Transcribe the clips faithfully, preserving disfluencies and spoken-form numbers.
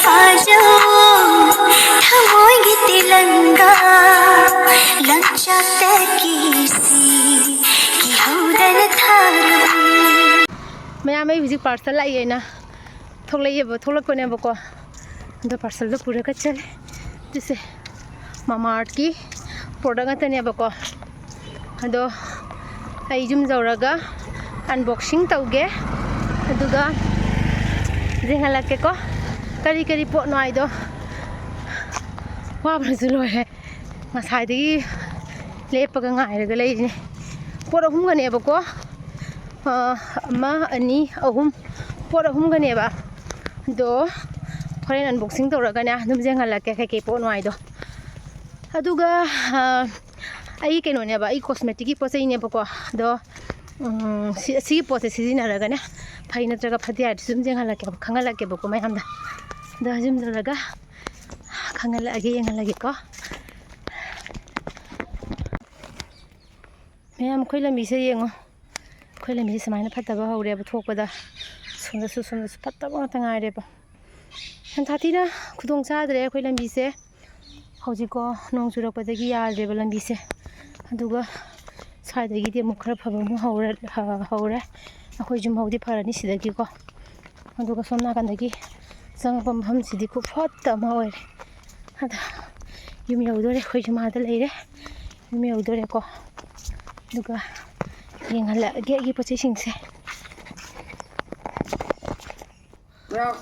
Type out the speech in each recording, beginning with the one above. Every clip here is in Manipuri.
ꯐꯥꯖꯧ ꯊꯃꯣꯏꯒꯤ ꯇꯤꯂꯪꯒꯥ ꯂꯪꯆꯥꯛꯇꯒꯤ ꯁꯤ ꯀꯤꯍꯧꯗꯅ ꯊꯥꯔꯕꯅꯤ꯫ ꯃꯌꯥꯝ, ꯑꯩ ꯍꯧꯖꯤꯛ parcel ꯂꯥꯛꯏ ꯍꯥꯏꯅ ꯊꯣꯛꯂꯛꯑꯦꯕ, ꯊꯣꯛꯂꯛꯄꯅꯦꯕꯀꯣ꯫ ꯑꯗꯣ parcelꯗꯣ ꯄꯨꯔꯒ ꯆꯠꯂꯦ꯫ ꯑꯗꯨꯁꯦ Mamaearthꯀꯤ product ꯉꯥꯛꯇꯅꯦꯕꯀꯣ꯫ ꯑꯗꯣ ꯑꯩ ꯌꯨꯝ ꯌꯧꯔꯒ unboxing ꯇꯧꯒꯦ, ꯑꯗꯨꯒ ꯌꯦꯡꯍꯜꯂꯛꯀꯦꯀꯣ, ꯀꯔꯤ ꯀꯔꯤ ꯄꯣꯠꯅꯣ ꯍꯥꯏꯗꯣ꯫ ꯋꯥꯕꯅꯁꯨ ꯂꯣꯏꯔꯦ, ꯉꯁꯥꯏꯗꯒꯤ ꯂꯦꯞꯄꯒ ꯉꯥꯏꯔꯒ ꯂꯩꯔꯤꯅꯦ꯫ ꯄꯣꯠ ꯑꯍꯨꯝꯒꯅꯦꯕꯀꯣ, ꯑ, ꯑꯃ, ꯑꯅꯤ, ꯑꯍꯨꯝ, ꯄꯣꯠ ꯑꯍꯨꯝꯒꯅꯦꯕ꯫ ꯑꯗꯣ ꯍꯣꯔꯦꯟ unboxing ꯇꯧꯔꯒꯅꯦ ꯑꯗꯨꯝ ꯌꯦꯡꯍꯜꯂꯛꯀꯦ ꯀꯩꯀꯩ ꯄꯣꯠꯅꯣ ꯍꯥꯏꯗꯣ꯫ ꯑꯗꯨꯒ, ꯑ, ꯑꯩ ꯀꯩꯅꯣꯅꯦꯕ, ꯑꯩ cosmeticꯀꯤ ꯄꯣꯠ ꯆꯩꯅꯦꯕꯀꯣ꯫ ꯑꯗꯣ, ꯎꯝ, ꯁꯤ, ꯁꯤꯒꯤ ꯄꯣꯠꯁꯦ ꯁꯤꯖꯤꯟꯅꯔꯒꯅꯦ ꯐꯩ ꯅꯠꯇ꯭ꯔꯒ ꯐꯠꯇꯦ ꯍꯥꯏꯕꯗꯨꯁꯨ ꯑꯗꯨꯝ ꯌꯦꯡꯍꯜꯂꯛꯀꯦꯕ, ꯈꯪꯍꯜꯂꯛꯀꯦꯕꯀꯣ ꯃꯌꯥꯝꯗ꯫ ꯑꯗꯣ ꯌꯨꯝ ꯌꯧꯔꯒ ꯈꯪꯍꯜꯂꯛꯑꯒꯦ, ꯌꯦꯡꯍꯜꯂꯒꯦꯀꯣ꯫ ꯃꯌꯥꯝ, ꯑꯩꯈꯣꯏ ꯂꯝꯕꯤꯁꯦ ꯌꯦꯡꯉꯣ꯫ ꯑꯩꯈꯣꯏ ꯂꯝꯕꯤꯁꯦ ꯁꯨꯃꯥꯏꯅ ꯐꯠꯇꯕ ꯍꯧꯔꯦꯕ ꯊꯣꯛꯄꯗ꯫ ꯁꯣꯝꯗꯁꯨ, ꯁꯣꯝꯗꯁꯨ ꯐꯠꯇꯕ ꯉꯥꯛꯇ ꯉꯥꯏꯔꯦꯕ꯫ ꯌꯥꯝ ꯁꯥꯊꯤꯅ ꯈꯨꯗꯣꯡ ꯆꯥꯗ꯭ꯔꯦ ꯑꯩꯈꯣꯏ ꯂꯝꯕꯤꯁꯦ꯫ ꯍꯧꯖꯤꯛꯀꯣ ꯅꯣꯡ ꯆꯨꯔꯛꯄꯗꯒꯤ ꯌꯥꯗ꯭ꯔꯦꯕ ꯂꯝꯕꯤꯁꯦ꯫ ꯑꯗꯨꯒ ꯁ꯭ꯋꯥꯏꯗꯒꯤꯗꯤ ꯑꯃꯨꯛ ꯈꯔ ꯐꯕ ꯑꯃꯨꯛ ꯍꯧꯔ-, ꯍ-, ꯍꯧꯔꯦ꯫ ꯑꯩꯈꯣꯏ ꯌꯨꯝ ꯍꯧꯗꯤ ꯐꯔꯅꯤ ꯁꯤꯗꯒꯤꯀꯣ꯫ ꯑꯗꯨꯒ ꯁꯣꯝ ꯅꯥꯀꯟꯗꯒꯤ ꯆꯪꯉꯛꯄ ꯃꯐꯝꯁꯤꯗꯤ ꯈꯨꯐꯠꯇ ꯑꯃ ꯑꯣꯏꯔꯦ꯫ ꯑꯗ ꯌꯨꯝ ꯌꯧꯗꯣꯔꯦ, ꯑꯩꯈꯣꯏ ꯌꯨꯝ ꯑꯥꯗ ꯂꯩꯔꯦ꯫ ꯌꯨꯝ ꯌꯧꯗꯣꯔꯦꯀꯣ꯫ ꯑꯗꯨꯒ ꯌꯦꯡꯍꯜꯂꯛꯑꯒꯦ ꯑꯩꯒꯤ ꯄꯣꯠ ꯆꯩꯁꯤꯡꯁꯦ꯫ ꯃꯌꯥꯝ,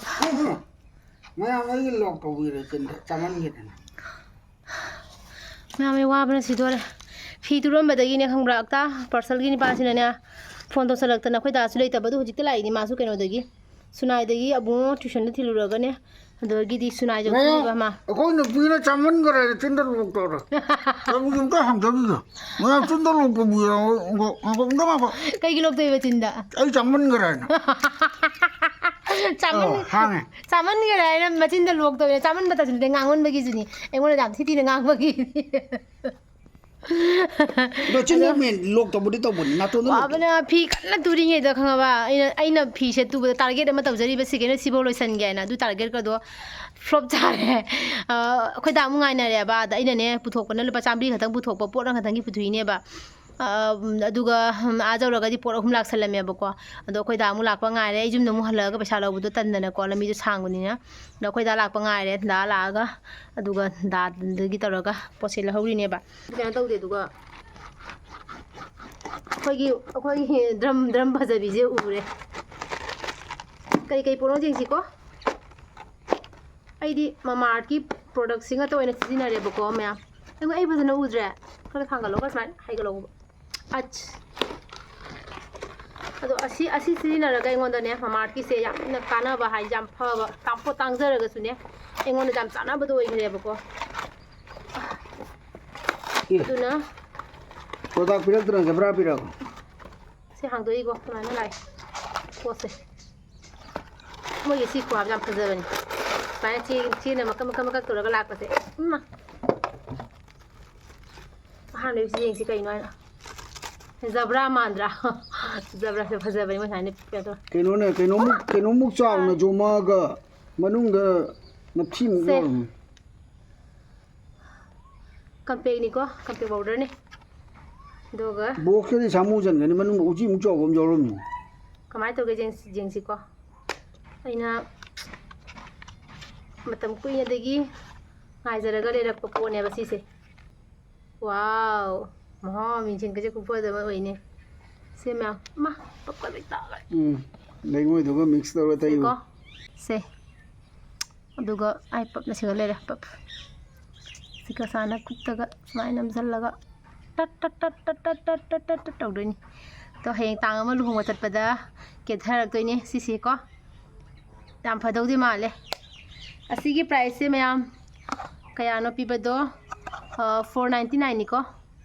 ꯃꯌꯥꯝ ꯑꯩꯒꯤ ꯂꯣꯛ ꯇꯧꯕꯤꯔꯦ ꯆꯤꯟꯗ ꯆꯥꯃꯟꯒꯤꯗꯅ꯫ ꯃꯌꯥꯝ, ꯑꯩ ꯋꯥꯕꯅ ꯁꯤꯗꯣꯔꯦ꯫ ꯐꯤ ꯇꯨꯔꯝꯕꯗꯒꯤꯅꯦ ꯈꯪꯕ꯭ꯔꯥ, ꯑꯛꯇꯥ parcelꯒꯤ ꯅꯤꯄꯥꯁꯤꯅꯅꯦ phone ꯇꯧꯁꯜꯂꯛꯇꯅ, ꯑꯩꯈꯣꯏ ꯗꯥꯁꯨ ꯂꯩꯇꯕ, ꯑꯗꯨ ꯍꯧꯖꯤꯛꯇ ꯂꯥꯛꯏꯅꯦ ꯃꯥꯁꯨ ꯀꯩꯅꯣꯗꯒꯤ, ꯁꯨꯅꯥꯏꯗꯒꯤ ꯑꯕꯨꯡꯉꯣ tuitionꯗ ꯊꯤꯜꯂꯨꯔꯒꯅꯦ꯫ ꯑꯗꯒꯤꯗꯤ ꯁꯨꯅꯥꯏ ꯃꯌꯥꯝ, ꯌꯧꯁꯤꯜꯂꯤꯕ ꯃꯥ꯫ ꯑꯩꯈꯣꯏ ꯅꯨꯄꯤꯅ ꯆꯥꯃꯟꯈ꯭ꯔꯦ ꯆꯤꯟꯗ ꯂꯣꯛ ꯇꯧꯔꯦ꯫ ꯆꯥꯃꯟ ꯑꯝꯇ ꯍꯟꯊꯕꯤꯌꯨ꯫ ꯃꯌꯥꯝ ꯆꯤꯟꯗ ꯂꯣꯛ ꯇꯧꯕꯤꯔꯣ꯫ ꯉꯥꯏꯈꯣ, ꯑꯝꯇ ꯉꯥꯏꯈꯣ꯫ ꯀꯩꯒꯤ ꯂꯣꯛ ꯇꯧꯏꯕ ꯆꯤꯟꯗ? ꯑꯩ ꯆꯥꯃꯟꯈ꯭ꯔꯦꯅ꯫ ꯆꯥꯃꯟ-, ꯑꯣ, ꯍꯥꯡꯉꯦ꯫ ꯆꯥꯃꯟꯈ꯭ꯔꯦ ꯍꯥꯏꯅ ꯃꯆꯤꯟꯗ ꯂꯣꯛ ꯇꯧꯏꯅꯦ꯫ ꯆꯥꯃꯟꯕ ꯇꯁꯤꯟꯗ ꯉꯥꯡꯃꯟꯕꯒꯤꯁꯨꯅꯤ꯫ ꯑꯩꯉꯣꯟꯗ ꯌꯥꯝ ꯊꯤ ꯊꯤꯅ ꯉꯥꯡꯕꯒꯤ꯫ ꯑꯗꯣ ꯆꯤꯟ movement lock ꯇꯧꯕꯗꯤ ꯇꯧꯕꯅꯤ, ꯅꯥꯇꯣꯟꯗ lock ꯇꯧ꯫ ꯋꯥꯕꯅ ꯐꯤ ꯀꯟꯅ ꯇꯨꯔꯤꯉꯩꯗ, ꯈꯪꯉꯕ? ꯑꯩꯅ, ꯑꯩꯅ ꯐꯤꯁꯦ ꯇꯨꯕꯗ target ꯑꯃ ꯇꯧꯖꯔꯤꯕ, ꯁꯤꯒꯩꯅ ꯁꯤꯐꯧ ꯂꯣꯏꯁꯟꯒꯦ ꯍꯥꯏꯅ꯫ ꯑꯗꯨ target ꯀꯗꯣ flop ꯆꯥꯔꯦ꯫ ꯑ, ꯑꯩꯈꯣꯏ ꯗꯥ ꯑꯃꯨꯛ ꯉꯥꯏꯅꯔꯦꯕ꯫ ꯑꯗ ꯑꯩꯅꯅꯦ, ꯄꯨꯊꯣꯛꯄꯅ ꯂꯨꯄꯥ ꯆꯥꯝꯃꯔꯤ ꯈꯛꯇꯪ ꯄꯨꯊꯣꯛꯄ, ꯄꯣꯠ ꯑꯃꯈꯛꯇꯪꯒꯤ ꯄꯨꯊꯣꯛꯏꯅꯦꯕ꯫ ꯑ, ꯑꯗꯨꯒ, ꯎꯝ, ꯑꯥ ꯌꯧꯔꯒꯗꯤ ꯄꯣꯠ ꯑꯍꯨꯝ ꯂꯥꯛꯁꯜꯂꯝꯃꯦꯕꯀꯣ꯫ ꯑꯗꯣ ꯑꯩꯈꯣꯏ ꯗꯥ ꯑꯃꯨꯛ ꯂꯥꯛꯄ ꯉꯥꯏꯔꯦ꯫ ꯑꯩ ꯌꯨꯝꯗ ꯑꯃꯨꯛ ꯍꯜꯂꯛꯑꯒ ꯄꯩꯁꯥ ꯂꯧꯕꯗꯣ ꯇꯟꯗꯅꯀꯣ, ꯂꯝꯕꯤꯗꯣ ꯁꯥꯡꯕꯅꯤꯅ꯫ ꯑꯗꯣ ꯑꯩꯈꯣꯏ ꯗꯥ ꯂꯥꯛꯄ ꯉꯥꯏꯔꯦ꯫ ꯗꯥ ꯂꯥꯛꯑꯒ, ꯑꯗꯨꯒ ꯗꯥꯗꯒꯤ ꯇꯧꯔꯒ ꯄꯣꯠꯁꯦ ꯂꯧꯍꯧꯔꯤꯅꯦꯕ꯫ ꯀꯩꯅꯣ ꯇꯧꯗꯦ, ꯑꯗꯨꯒ ꯑꯩꯈꯣꯏꯒꯤ, ꯑꯩꯈꯣꯏꯒꯤ drum, drum ꯐꯖꯕꯤꯁꯦ ꯎꯔꯦ꯫ ꯀꯩ ꯀꯩ ꯄꯣꯠꯅꯣ ꯌꯦꯡꯁꯤꯀꯣ꯫ ꯑꯩꯗꯤ Mamaearthꯀꯤ productꯁꯤ ꯉꯥꯛꯇ ꯑꯣꯏꯅ ꯁꯤꯖꯤꯟꯅꯔꯦꯕꯀꯣ, ꯃꯌꯥꯝ꯫ ꯑꯩꯉꯣꯟ-, ꯑꯩ ꯐꯖꯅ ꯎꯗ꯭ꯔꯦ? ꯈꯔ ꯊꯥꯡꯒꯠꯂꯣ, ꯈꯔ ꯁꯨꯃꯥꯏꯅ ꯍꯥꯏꯒꯠꯂꯣ꯫ ꯑꯁ꯫ ꯑꯗꯣ ꯑꯁꯤ, ꯑꯁꯤ ꯁꯤꯖꯤꯟꯅꯔꯒ ꯑꯩꯉꯣꯟꯗꯅꯦ, Mamaearthꯀꯤꯁꯦ ꯌꯥꯝꯅ ꯀꯥꯟꯅꯕ ꯍꯥꯏ, ꯌꯥꯝ ꯐꯕ, ꯇꯥꯡ-, ꯄꯣꯠ ꯇꯥꯡꯖꯔꯒꯁꯨꯅꯦ, ꯑꯩꯉꯣꯟꯗ ꯌꯥꯝ ꯆꯥꯟꯅꯕꯗꯣ ꯑꯣꯏꯈ꯭ꯔꯦꯕꯀꯣ꯫ ꯑꯦ꯫ ꯑꯗꯨꯅ ꯄꯥꯎꯇꯥꯛ ꯄꯤꯔꯛꯇꯅ ꯖꯕ꯭ꯔꯥ ꯄꯤꯔꯛꯑꯣ꯫ ꯁꯤ ꯍꯥꯡꯗꯣꯛꯏꯀꯣ, ꯁꯨꯃꯥꯏꯅ ꯂꯥꯛꯑꯦ ꯄꯣꯠꯁꯦ꯫ ꯃꯣꯏꯒꯤ ꯁꯤ ꯈꯨꯍꯥꯞ ꯌꯥꯝ ꯐꯖꯕꯅꯤ꯫ ꯁꯨꯃꯥꯏꯅ ꯆꯦ-, ꯆꯦꯅ ꯃꯀꯛ, ꯃꯀꯛ, ꯃꯀꯛ ꯇꯧꯔꯒ ꯂꯥꯛꯄꯁꯦ꯫ ꯏꯃꯥ! ꯑꯍꯥꯟꯕꯒꯤꯁꯤ ꯌꯦꯡꯁꯤ ꯀꯩꯅꯣ ꯍꯥꯏꯅ꯫ ꯖꯕ꯭ꯔꯥ ꯃꯥꯟꯗ꯭ꯔꯥ? ꯖꯕ꯭ꯔꯥꯁꯦ ꯐꯖꯕꯅꯤ, ꯃꯣꯏ ꯁꯨꯃꯥꯏꯅ ꯀꯩꯅꯣ ꯇꯧꯔ꯫ ꯀꯩꯅꯣꯅꯦ, ꯀꯩꯅꯣꯃꯨꯛ, ꯀꯩꯅꯣꯃꯨꯛ ꯆꯥꯎꯅ ꯌꯣꯝꯃꯛꯑꯒ ꯃꯅꯨꯡꯗ ꯅꯞꯊꯤꯃꯨꯛ ꯁꯦ꯫ ꯌꯥꯎꯔꯝꯃꯤ꯫ Compactꯅꯤꯀꯣ, Compact powderꯅꯤ꯫ ꯑꯗꯨꯒ Boxꯇꯗꯤ ꯁꯥꯃꯨ ꯆꯟꯒꯅꯤ, ꯃꯅꯨꯡꯗ ꯎꯆꯤꯃꯨꯛ ꯆꯥꯎꯕ ꯑꯃ ꯌꯥꯎꯔꯝꯃꯤ꯫ ꯀꯃꯥꯏꯅ ꯇꯧꯒꯦ ꯌꯦꯡꯁꯤ-, ꯌꯦꯡꯁꯤꯀꯣ꯫ ꯑꯩꯅ ꯃꯇꯝ ꯀꯨꯏꯅꯗꯒꯤ ꯉꯥꯏꯖꯔꯒ ꯂꯩꯔꯛꯄ ꯄꯣꯠꯅꯦꯕ ꯁꯤꯁꯦ꯫ Wow! ꯃꯍꯥ, ꯃꯤꯡꯁꯦꯟꯒꯁꯦ ꯈꯨꯐꯖꯕ ꯑꯣꯏꯅꯦ꯫ ꯁꯦ ꯃꯌꯥꯝ, ꯃꯥ, ꯄꯞꯀ ꯂꯣꯏ ꯇꯥꯈ꯭ꯔꯦ꯫ ꯎꯝ, ꯂꯩꯉꯣꯏꯗꯨꯒ mix ꯇꯧꯔ ꯇꯩꯌꯨ꯫ ꯁꯦꯀꯣ꯫ ꯁꯦ꯫ ꯑꯗꯨꯒ ꯑꯩ ꯄꯞꯅ ꯁꯤꯒ ꯂꯩꯔꯦ, ꯄꯞ꯫ ꯁꯤꯒ ꯁꯥꯅ ꯈꯨꯠꯇꯒ ꯁꯨꯃꯥꯏꯅ ꯅꯝꯁꯤꯜꯂꯒ ꯇꯠ ꯇꯠ ꯇꯠ ꯇꯧꯗꯣꯏꯅꯤ꯫ ꯑꯗꯣ ꯍꯌꯦꯡ ꯇꯥꯡ ꯑꯃ ꯂꯨꯍꯣꯡꯕ ꯆꯠꯄꯗ ꯀꯦꯊꯔꯛꯇꯣꯏꯅꯦ ꯁꯤꯁꯦꯀꯣ꯫ ꯌꯥꯝ ꯐꯗꯧꯗꯤ ꯃꯥꯜꯂꯦ꯫ ꯑꯁꯤꯒꯤ priceꯁꯦ ꯃꯌꯥꯝ ꯀꯌꯥꯅꯣ ꯄꯤꯕꯗꯣ? ꯑ, four ninety nineꯅꯤꯀꯣ꯫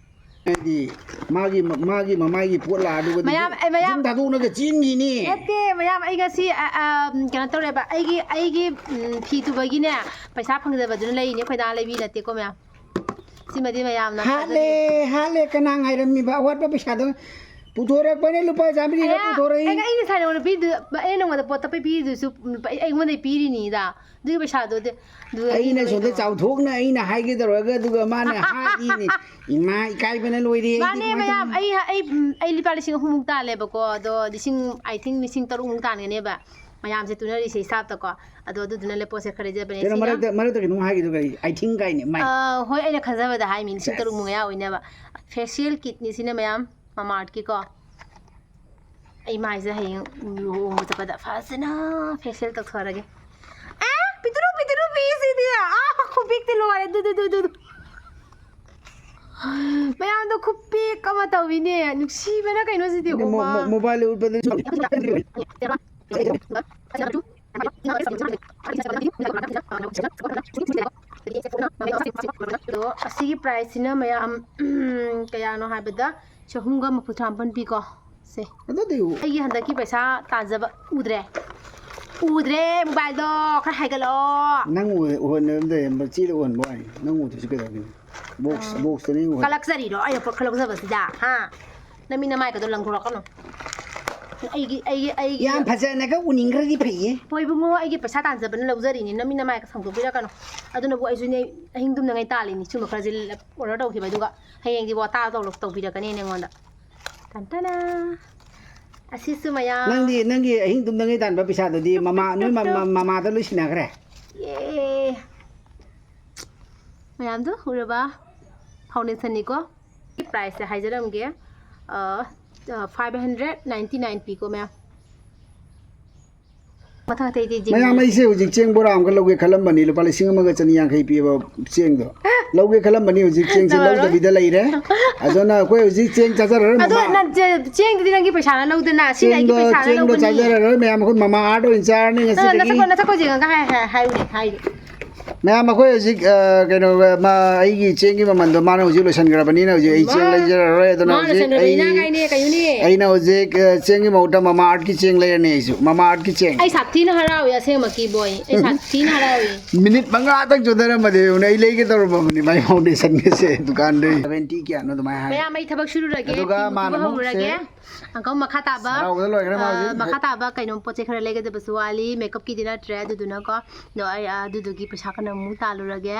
ꯍꯥꯏꯗꯤ ꯃꯥꯒꯤ, ꯃꯥꯒꯤ ꯃꯃꯥꯏꯒꯤ ꯄꯣꯠ ꯂꯥꯛꯑꯗꯨꯒꯗꯤ ꯃꯌꯥꯝ, ꯑꯦ, ꯃꯌꯥꯝ꯫ ꯌꯨꯝ ꯊꯥꯗꯣꯛꯅꯒ ꯆꯦꯟꯈꯤꯅꯤ꯫ ꯅꯠꯇꯦ, ꯃꯌꯥꯝ, ꯑꯩ ꯉꯁꯤ, ꯑ, ꯑ, ꯀꯩꯅꯣ ꯇꯧꯔꯦꯕ, ꯑꯩꯒꯤ, ꯑꯩꯒꯤ, ꯎꯝ, ꯐꯤ ꯇꯨꯕꯒꯤꯅꯦ, ꯄꯩꯁꯥ ꯐꯪꯖꯕꯗꯨꯅ ꯂꯩꯔꯤꯅꯦ, ꯑꯩꯈꯣꯏ ꯗꯥ ꯂꯩꯕꯤ ꯅꯠꯇꯦꯀꯣ, ꯃꯌꯥꯝ꯫ ꯁꯤꯃꯗꯤ ꯃꯌꯥꯝꯅ ꯍꯥꯠꯂꯦ, ꯍꯥꯠꯂꯦ, ꯀꯅꯥ ꯉꯥꯏꯔꯝꯃꯤꯕ? ꯑꯋꯥꯠꯄ ꯄꯩꯁꯥꯗꯣ ꯄꯨꯊꯣꯔꯛꯄꯅꯦ, ꯂꯨꯄꯥ ꯆꯥꯃꯔꯤꯒ ꯄꯨꯊꯣꯔꯛꯏ꯫ ꯑꯩꯅ ꯉꯁꯥꯏ ꯅꯉꯣꯟꯗ ꯄꯤꯗꯨ, ꯑꯩꯅ ꯅꯉꯣꯟꯗ ꯄꯣꯠꯇ ꯄꯤꯕꯤꯗꯨꯁꯨ ꯂꯨꯄꯥ ꯑꯩ- ꯑꯩꯉꯣꯟꯗꯩ ꯄꯤꯔꯤꯅꯤꯗ꯫ ꯑꯗꯨꯒꯤ ꯄꯩꯁꯥꯗꯨꯗꯤ ꯑꯗꯨꯒ ꯑꯩꯅ ꯁꯣꯝꯗ ꯀꯩꯅꯣ- ꯆꯥꯎꯊꯣꯛꯅ ꯑꯩꯅ ꯍꯥꯏꯒꯦ ꯇꯧꯔꯒ, ꯑꯗꯨꯒ ꯃꯥꯅ ꯍꯥꯠꯂꯤꯅꯦ꯫ ꯏꯃꯥ, ꯏꯀꯥꯏꯕꯅ ꯂꯣꯏꯔꯦ ꯑꯩꯗꯤ꯫ ꯃꯥꯅꯦ ꯀꯃꯥꯏꯅ ꯃꯌꯥꯝ꯫ ꯇꯧꯅꯤ? ꯑꯩ ꯑꯩ ꯎꯝ, ꯑꯩ ꯂꯨꯄꯥ ꯂꯤꯁꯤꯡ ꯑꯍꯨꯝꯃꯨꯛ ꯇꯥꯜꯂꯦꯕꯀꯣ, ꯑꯗꯣ ꯂꯤꯁꯤꯡ, I think ꯂꯤꯁꯤꯡ ꯇꯔꯨꯛꯃꯨꯛ ꯇꯥꯟꯒꯅꯦꯕ ꯃꯌꯥꯝꯁꯦ ꯇꯨꯅꯔꯤꯁꯦ ꯍꯤꯁꯥꯞꯇꯀꯣ꯫ ꯑꯗꯣ ꯑꯗꯨꯗꯨꯅ ꯂꯦꯞꯄꯣꯠꯁꯦ ꯈꯔ ꯂꯩꯖꯕꯅꯦ꯫ ꯀꯩꯅꯣ, ꯁꯤꯅ- ꯃꯔꯛꯇ ꯃꯔꯛꯇ ꯀꯩꯅꯣꯝ ꯍꯥꯏꯒꯦꯗꯣ ꯀꯔꯤ? I think ꯀꯥꯏꯅꯦ, ꯃꯥꯏ꯫ ꯑ, ꯍꯣꯏ, ꯑꯩꯅ ꯈꯟꯖꯕꯗ ꯍꯥꯏꯃꯤ, ꯂꯤꯁꯤꯡ ꯇꯔꯨꯛ ꯃꯌꯥ ꯑꯣꯏꯅꯦꯕ꯫ Facial kitꯅꯤ ꯁꯤꯅ ꯃꯌꯥꯝ, Mamaearthꯀꯤꯀꯣ꯫ ꯑꯩ ꯃꯥꯏꯁꯦ ꯍꯌꯦꯡ ꯂꯨꯍꯣꯡꯕ ꯆꯠꯄꯗ ꯐꯖꯅ facial ꯇꯧꯊꯣꯔꯒꯦ꯫ ꯑꯦ, ꯄꯤꯇꯔꯨ, ꯄꯤꯇꯔꯨ ꯄꯤꯁꯤꯗꯤ꯫ ꯑꯥ, ꯈꯨꯄꯤꯛꯇꯤ ꯂꯣꯏꯔꯦ꯫ ꯗꯨ, ꯗꯨ, ꯗꯨ, ꯗꯨ, ꯗꯨ꯫ ꯃꯌꯥꯝꯗꯣ ꯈꯨꯄꯤꯛ ꯑꯃ ꯇꯧꯋꯤꯅꯦ꯫ ꯅꯨꯡꯁꯤꯕꯅ ꯀꯩꯅꯣ ꯁꯤꯗꯤ, ꯃꯣ-, ꯑꯣꯃꯥ꯫ ꯃꯣ-, mobile ꯎꯠꯄꯗ ꯑꯗꯣ ꯑꯁꯤꯒꯤ priceꯁꯤꯅ ꯃꯌꯥꯝ, ꯀꯌꯥꯅꯣ ꯍꯥꯏꯕꯗ, ꯆꯍꯨꯝꯒ ꯃꯔꯤꯐꯨ ꯇꯔꯥꯃꯥꯄꯟ ꯄꯤꯀꯣ꯫ ꯁꯦ꯫ ꯑꯗꯨꯗꯤ ꯎ- ꯑꯩꯒꯤ ꯍꯟꯗꯛꯀꯤ ꯄꯩꯁꯥ ꯇꯥꯟꯖꯕ ꯎꯗ꯭ꯔꯦ? ꯎꯗ꯭ꯔꯦ, mobileꯗꯣ ꯈꯔ ꯍꯥꯏꯒꯠꯂꯛꯑꯣ꯫ ꯅꯪ ꯎ-, ꯎꯍꯟꯅꯕꯗ ꯆꯦꯗ ꯎꯍꯟꯕ ꯋꯥꯅꯤ꯫ ꯅꯪ ꯎꯗ꯭ꯔꯁꯨ ꯀꯩꯗꯧꯒꯦ? Box, ꯑꯥ꯫ Boxꯇꯅꯦ ꯎꯍꯟ- ꯀꯜꯂꯛꯆꯔꯤꯔꯣ? ꯑꯩꯅ ꯄꯣꯠ ꯈꯜꯂꯛꯆꯕꯁꯤꯗ, ꯍꯥ? ꯅꯃꯤꯠ ꯅꯃꯥꯏꯒꯗꯣ ꯂꯪꯊꯣꯔꯛꯀꯅꯨ꯫ ꯑꯩꯒꯤ, ꯑꯩꯒꯤ, ꯑꯩꯒꯤ ꯌꯥꯝ ꯐꯖꯅꯒ ꯎꯅꯤꯡꯈ꯭ꯔꯗꯤ ꯐꯩꯌꯦ꯫ ꯍꯣꯏ ꯏꯕꯨꯡꯉꯣ, ꯑꯩꯒꯤ ꯄꯩꯁꯥ ꯇꯥꯟꯖꯕꯅ ꯂꯧꯖꯔꯤꯅꯤ, ꯅꯃꯤꯠ ꯅꯃꯥꯏꯒ ꯁꯥꯡꯗꯣꯛꯄꯤꯔꯛꯀꯅꯨ꯫ ꯑꯗꯨꯅꯕꯨ ꯑꯩꯁꯨꯅꯦ, ꯑꯍꯤꯡ ꯇꯨꯝꯗꯉꯩ ꯇꯥꯜꯂꯤꯅꯤ, ꯁꯨꯝꯕ ꯈꯔꯁꯦ order ꯇꯧꯈꯤꯕ, ꯑꯗꯨꯒ ꯍꯌꯦꯡꯗꯤ ꯋꯥꯇꯥ ꯇꯧꯔ-, ꯇꯧꯕꯤꯔꯛꯀꯅꯤ ꯅꯉꯣꯟꯗ꯫ ꯇꯟꯇꯅ꯫ ꯑꯁꯤꯁꯨ ꯃꯌꯥꯝ꯫ ꯅꯪꯗꯤ ꯅꯪꯒꯤ ꯑꯍꯤꯡ ꯇꯨꯝꯗꯉꯩ ꯇꯥꯟꯕ ꯄꯩꯁꯥꯗꯨꯗꯤ ꯃꯃꯥ, ꯅꯣꯏ ꯃ-, ꯃ-, ꯃꯃꯥꯗ ꯂꯣꯏ ꯁꯤꯟꯅꯈ꯭ꯔꯦ? ꯑꯦ꯫ ꯃꯌꯥꯝꯗꯣ ꯎꯔꯕ? Foundationꯅꯤꯀꯣ꯫ Priceꯁꯦ ꯍꯥꯏꯖꯔꯝꯒꯦ꯫ ꯑ, ꯑ, five hundred ninety nine ꯄꯤꯀꯣ, ꯃꯌꯥꯝ꯫ ꯃꯊꯪ ꯑꯇꯩꯗꯤ ꯌꯦꯡꯕꯤꯌꯨ꯫ ꯃꯌꯥꯝ, ꯑꯩꯁꯦ ꯍꯧꯖꯤꯛ ꯆꯦꯡ ꯕꯣꯔꯥ ꯑꯃꯒ ꯂꯧꯒꯦ ꯈꯜꯂꯝꯕꯅꯤ, ꯂꯨꯄꯥ ꯂꯤꯁꯤꯡ ꯑꯃꯒ ꯆꯅꯤ ꯌꯥꯡꯈꯩ ꯄꯤꯕ ꯆꯦꯡꯗꯣ꯫ ꯂꯧꯒꯦ ꯈꯜꯂꯝꯕꯅꯤ, ꯍꯧꯖꯤꯛ ꯆꯦꯡꯁꯦ ꯇꯧꯔꯔꯣꯏ꯫ ꯂꯧꯗꯕꯤꯗ ꯂꯩꯔꯦ꯫ ꯑꯗꯨꯅ ꯑꯩꯈꯣꯏ ꯍꯧꯖꯤꯛ ꯆꯦꯡ ꯆꯥꯖꯔꯔꯣꯏ, ꯑꯗꯣ ꯃꯃꯥ꯫ ꯅꯪ ꯆꯦ-, ꯆꯦꯡꯗꯨꯗꯤ ꯅꯪꯒꯤ ꯄꯩꯁꯥꯅ ꯂꯧꯗꯅ, ꯁꯤꯅ ꯑꯩꯒꯤ ꯆꯦꯡꯗꯣ, ꯄꯩꯁꯥꯅ ꯆꯦꯡꯗꯣ ꯂꯧꯕꯅꯤ꯫ ꯆꯥꯖꯔꯔꯣꯏ, ꯃꯌꯥꯝ, ꯑꯩꯈꯣꯏ ꯃꯃꯥ ꯑꯥꯔꯠ ꯑꯣꯏꯅ ꯆꯥꯔꯅꯤ ꯉꯁꯤꯗꯒꯤ꯫ ꯅꯪ ꯅꯁꯛ-, ꯅꯁꯛ ꯌꯦꯡꯉꯒ ꯍꯥꯏ-, ꯍꯥꯏ-, ꯍꯥꯏꯌꯨꯅꯦ, ꯍꯥꯏꯌꯨ꯫ ꯃꯌꯥꯝ, ꯑꯩꯈꯣꯏ ꯍꯧꯖꯤꯛ, ꯑ, ꯀꯩꯅꯣ, ꯃꯥ, ꯑꯩꯒꯤ ꯆꯦꯡꯒꯤ ꯃꯃꯜꯗꯣ ꯃꯥꯅ ꯍꯧꯖꯤꯛ ꯂꯣꯏꯁꯟꯈ꯭ꯔꯕꯅꯤꯅ, ꯍꯧꯖꯤꯛ ꯑꯩ ꯆꯦꯡ ꯃꯥ, ꯂꯩꯖꯔꯔꯣꯏ꯫ ꯑꯗꯨꯅ ꯃꯥꯅ ꯍꯧꯖꯤꯛ ꯂꯣꯏꯁꯟꯈ꯭ꯔꯕꯅꯤꯅ ꯑꯩ, ꯀꯥꯏꯅꯦ, ꯀꯩꯅꯣꯅꯦ? ꯑꯩꯅ ꯍꯧꯖꯤꯛ, ꯑ, ꯆꯦꯡꯒꯤ ꯃꯍꯨꯠꯇ ꯃꯃꯥ ꯑꯥꯔꯠꯀꯤ ꯆꯦꯡ ꯂꯩꯔꯅꯤ ꯑꯩꯁꯨ, ꯃꯃꯥ ꯑꯥꯔꯠꯀꯤ ꯆꯦꯡ꯫ ꯑꯩ ꯁꯥꯊꯤꯅ ꯍꯔꯥꯎꯏ, ꯑꯁꯦꯡꯕꯀꯤ ꯕꯣꯏ, ꯑꯩ ꯁꯥꯊꯤꯅ ꯍꯔꯥꯎꯏ꯫ ꯃꯤꯅꯤꯠ ꯃꯉꯥꯇꯪ ꯆꯣꯟꯊꯔꯝꯃꯗꯤ ꯌꯦꯡꯉꯨꯅꯦ, ꯑꯩ ꯂꯩꯒꯦ ꯇꯧꯔꯝꯃꯕꯅꯤ ꯃꯥꯏ ꯐꯥꯎꯟꯗꯦꯁꯟꯒꯁꯦ ꯗꯨꯀꯥꯟꯗꯩ꯫ ꯁꯚꯦꯟꯇꯤ ꯀꯌꯥꯅꯣ ꯑꯗꯨꯃꯥꯏꯅ ꯍꯥꯏ꯫ ꯃꯌꯥꯝ, ꯑꯩ ꯊꯕꯛ ꯁꯨꯔꯨꯔꯒꯦ, ꯑꯗꯨꯒ ꯐꯤ ꯃꯥꯅ ꯃꯨꯕ ꯑꯃꯨꯛ ꯍꯧꯔꯨꯔꯒꯦ꯫ ꯁꯦ ꯑꯪꯀꯜ, ꯃꯈꯥ ꯇꯥꯕ, ꯍꯔꯥꯎꯕꯗ ꯂꯣꯏꯈ꯭ꯔꯦ ꯃꯥ ꯑ, ꯍꯧꯖꯤꯛ꯫ ꯃꯈꯥ ꯇꯥꯕ ꯀꯩꯅꯣꯝ ꯄꯣꯠ ꯆꯩ ꯈꯔ ꯂꯩꯒꯗꯕꯁꯨ ꯋꯥꯠꯂꯤ, ꯃꯦꯀꯞꯀꯤꯗꯤ ꯅꯠꯇ꯭ꯔꯦ, ꯑꯗꯨꯗꯨꯅꯀꯣ꯫ ꯑꯗꯣ ꯑꯩ, ꯑ, ꯑꯗꯨꯗꯨꯒꯤ ꯄꯩꯁꯥ ꯈꯔ ꯑꯃꯨꯛ ꯇꯥꯜꯂꯨꯔꯒꯦ꯫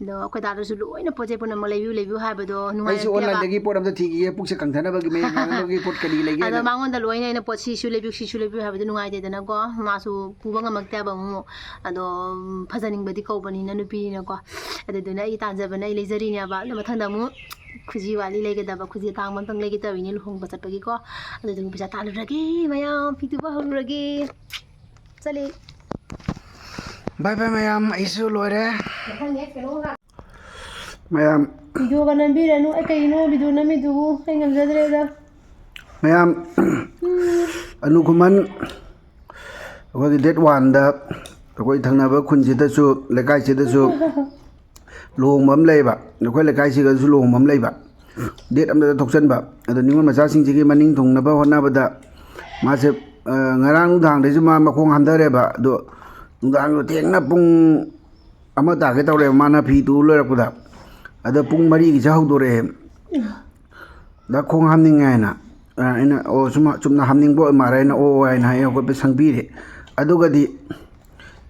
ꯑꯗꯣ ꯑꯩꯈꯣꯏ ꯗꯥꯗꯁꯨ ꯂꯣꯏꯅ ꯄꯣꯠ ꯆꯩ ꯄꯨꯝꯅꯃꯛ ꯂꯩꯕꯤꯌꯨ, ꯂꯩꯕꯤꯌꯨ ꯍꯥꯏꯕꯗꯣ ꯑꯩꯁꯨ ꯅꯨꯡꯉꯥꯏꯔꯛꯇꯦꯕ꯫ ꯑꯣꯟꯂꯥꯏꯟꯗꯒꯤ ꯄꯣꯠ ꯑꯝꯇ ꯊꯤꯈꯤꯒꯦ, ꯄꯨꯛꯁꯦ ꯀꯪꯊꯅꯕꯒꯤ, ꯃꯌꯦꯡ ꯀꯪꯊꯅꯕꯒꯤ ꯄꯣꯠ ꯀꯔꯤ ꯂꯩꯒꯦ ꯑꯗꯣ ꯍꯥꯏꯅ꯫ ꯃꯉꯣꯟꯗ ꯂꯣꯏꯅ ꯑꯩꯅ ꯄꯣꯠ ꯁꯤꯁꯨ ꯂꯩꯕꯤꯌꯨ, ꯁꯤꯁꯨ ꯂꯩꯕꯤꯌꯨ ꯍꯥꯏꯕꯗꯣ ꯅꯨꯡꯉꯥꯏꯇꯦꯗꯅꯀꯣ, ꯃꯥꯁꯨ ꯄꯨꯕ ꯉꯝꯃꯛꯇꯦꯕ ꯑꯃꯨꯛ꯫ ꯑꯗꯣ, ꯎꯝ, ꯐꯖꯅꯤꯡꯕꯗꯤ ꯀꯧꯕꯅꯤꯅ ꯅꯨꯄꯤꯅꯤꯅꯀꯣ꯫ ꯑꯗꯨꯗꯨꯅ ꯑꯩ ꯇꯥꯟꯖꯕꯅ ꯑꯩ ꯂꯩꯖꯔꯤꯅꯦꯕ꯫ ꯑꯗꯣ ꯃꯊꯪꯗ ꯑꯃꯨꯛ ꯈꯨꯖꯤ ꯋꯥꯠꯂꯤ ꯂꯩꯒꯗꯕ, ꯈꯨꯖꯤ ꯑꯇꯥꯡꯕ ꯑꯝꯇꯪ ꯂꯩꯒꯦ ꯇꯧꯔꯤꯅꯦ ꯂꯨꯍꯣꯡꯕ ꯆꯠꯄꯒꯤꯀꯣ꯫ ꯑꯗꯨꯗꯨꯒꯤ ꯄꯩꯁꯥ ꯇꯥꯜꯂꯨꯔꯒꯦ ꯃꯌꯥꯝ, ꯐꯤ ꯇꯨꯕ ꯍꯧꯔꯨꯔꯒꯦ꯫ ꯆꯠꯂꯤ꯫ ꯕꯥꯏ ꯕꯥꯏ ꯃꯌꯥꯝ, ꯑꯩꯁꯨ ꯂꯣꯏꯔꯦ꯫ ꯃꯊꯪ next ꯀꯩꯅꯣ ꯉꯥꯏ-, ꯃꯌꯥꯝ꯫ ꯚꯤꯗꯤꯑꯣꯒ ꯅꯝꯕꯤꯔꯅꯨ꯫ ꯑꯩ ꯀꯩꯅꯣ ꯚꯤꯗꯤꯑꯣ ꯅꯝꯃꯤꯗꯨꯕꯨ? ꯑꯩ ꯉꯝꯖꯗ꯭ꯔꯦꯗ꯫ ꯃꯌꯥꯝ, ꯎꯝ꯫ ꯑꯅꯨ ꯈꯨꯃꯟ, ꯑꯩꯈꯣꯏꯒꯤ date one ꯗ ꯑꯩꯈꯣꯏ ꯊꯪꯅꯕ ꯈꯨꯟꯁꯤꯗꯁꯨ, ꯂꯩꯀꯥꯏꯁꯤꯗꯁꯨ ꯂꯨꯍꯣꯡꯕ ꯑꯃ ꯂꯩꯌꯦꯕ, ꯑꯩꯈꯣꯏ ꯂꯩꯀꯥꯏꯁꯤꯒꯁꯨ ꯂꯨꯍꯣꯡꯕ ꯑꯃ ꯂꯩꯕ, date ꯑꯃꯗ ꯊꯣꯛꯆꯟꯕ꯫ ꯑꯗꯣ ꯅꯤꯉꯣꯜ ꯃꯆꯥꯁꯤꯡꯁꯤꯒꯤ ꯃꯅꯤꯡ ꯊꯨꯡꯅꯕ ꯍꯣꯠꯅꯕꯗ ꯃꯥꯁꯦ, ꯑ, ꯉꯔꯥꯡ ꯅꯨꯡꯗꯥꯡꯗꯩꯁꯨ ꯃꯥ ꯃꯈꯣꯡ ꯍꯥꯝꯊꯔꯦꯕ꯫ ꯑꯗꯣ ꯅꯨꯡꯗꯥꯡꯗꯣ ꯊꯦꯡꯅ ꯄꯨꯡ ꯑꯃ ꯇꯥꯒꯦ ꯇꯧꯔꯦꯕ ꯃꯥꯅ ꯐꯤ ꯇꯨ ꯂꯣꯏꯔꯛꯄꯗ꯫ ꯑꯗꯣ ꯄꯨꯡ ꯃꯔꯤꯒꯤꯁꯦ ꯍꯧꯗꯣꯔꯛꯑꯦ꯫ "ꯗꯥ, ꯈꯣꯡ ꯍꯥꯝꯅꯤꯡꯉꯦ" ꯍꯥꯏꯅ꯫ ꯑ, ꯑꯩꯅ, "ꯑꯣ, ꯁꯨꯝ ꯆꯨꯝꯅ ꯍꯥꯝꯅꯤꯡꯕ ꯑꯣꯏ ꯃꯥꯜꯂꯦ" ꯍꯥꯏꯅ, "ꯑꯣ, ꯑꯣ" ꯍꯥꯏꯅ ꯍꯥꯏ ꯍꯧꯒꯠꯄ ꯁꯪꯕꯤꯔꯦ꯫ ꯑꯗꯨꯒꯗꯤ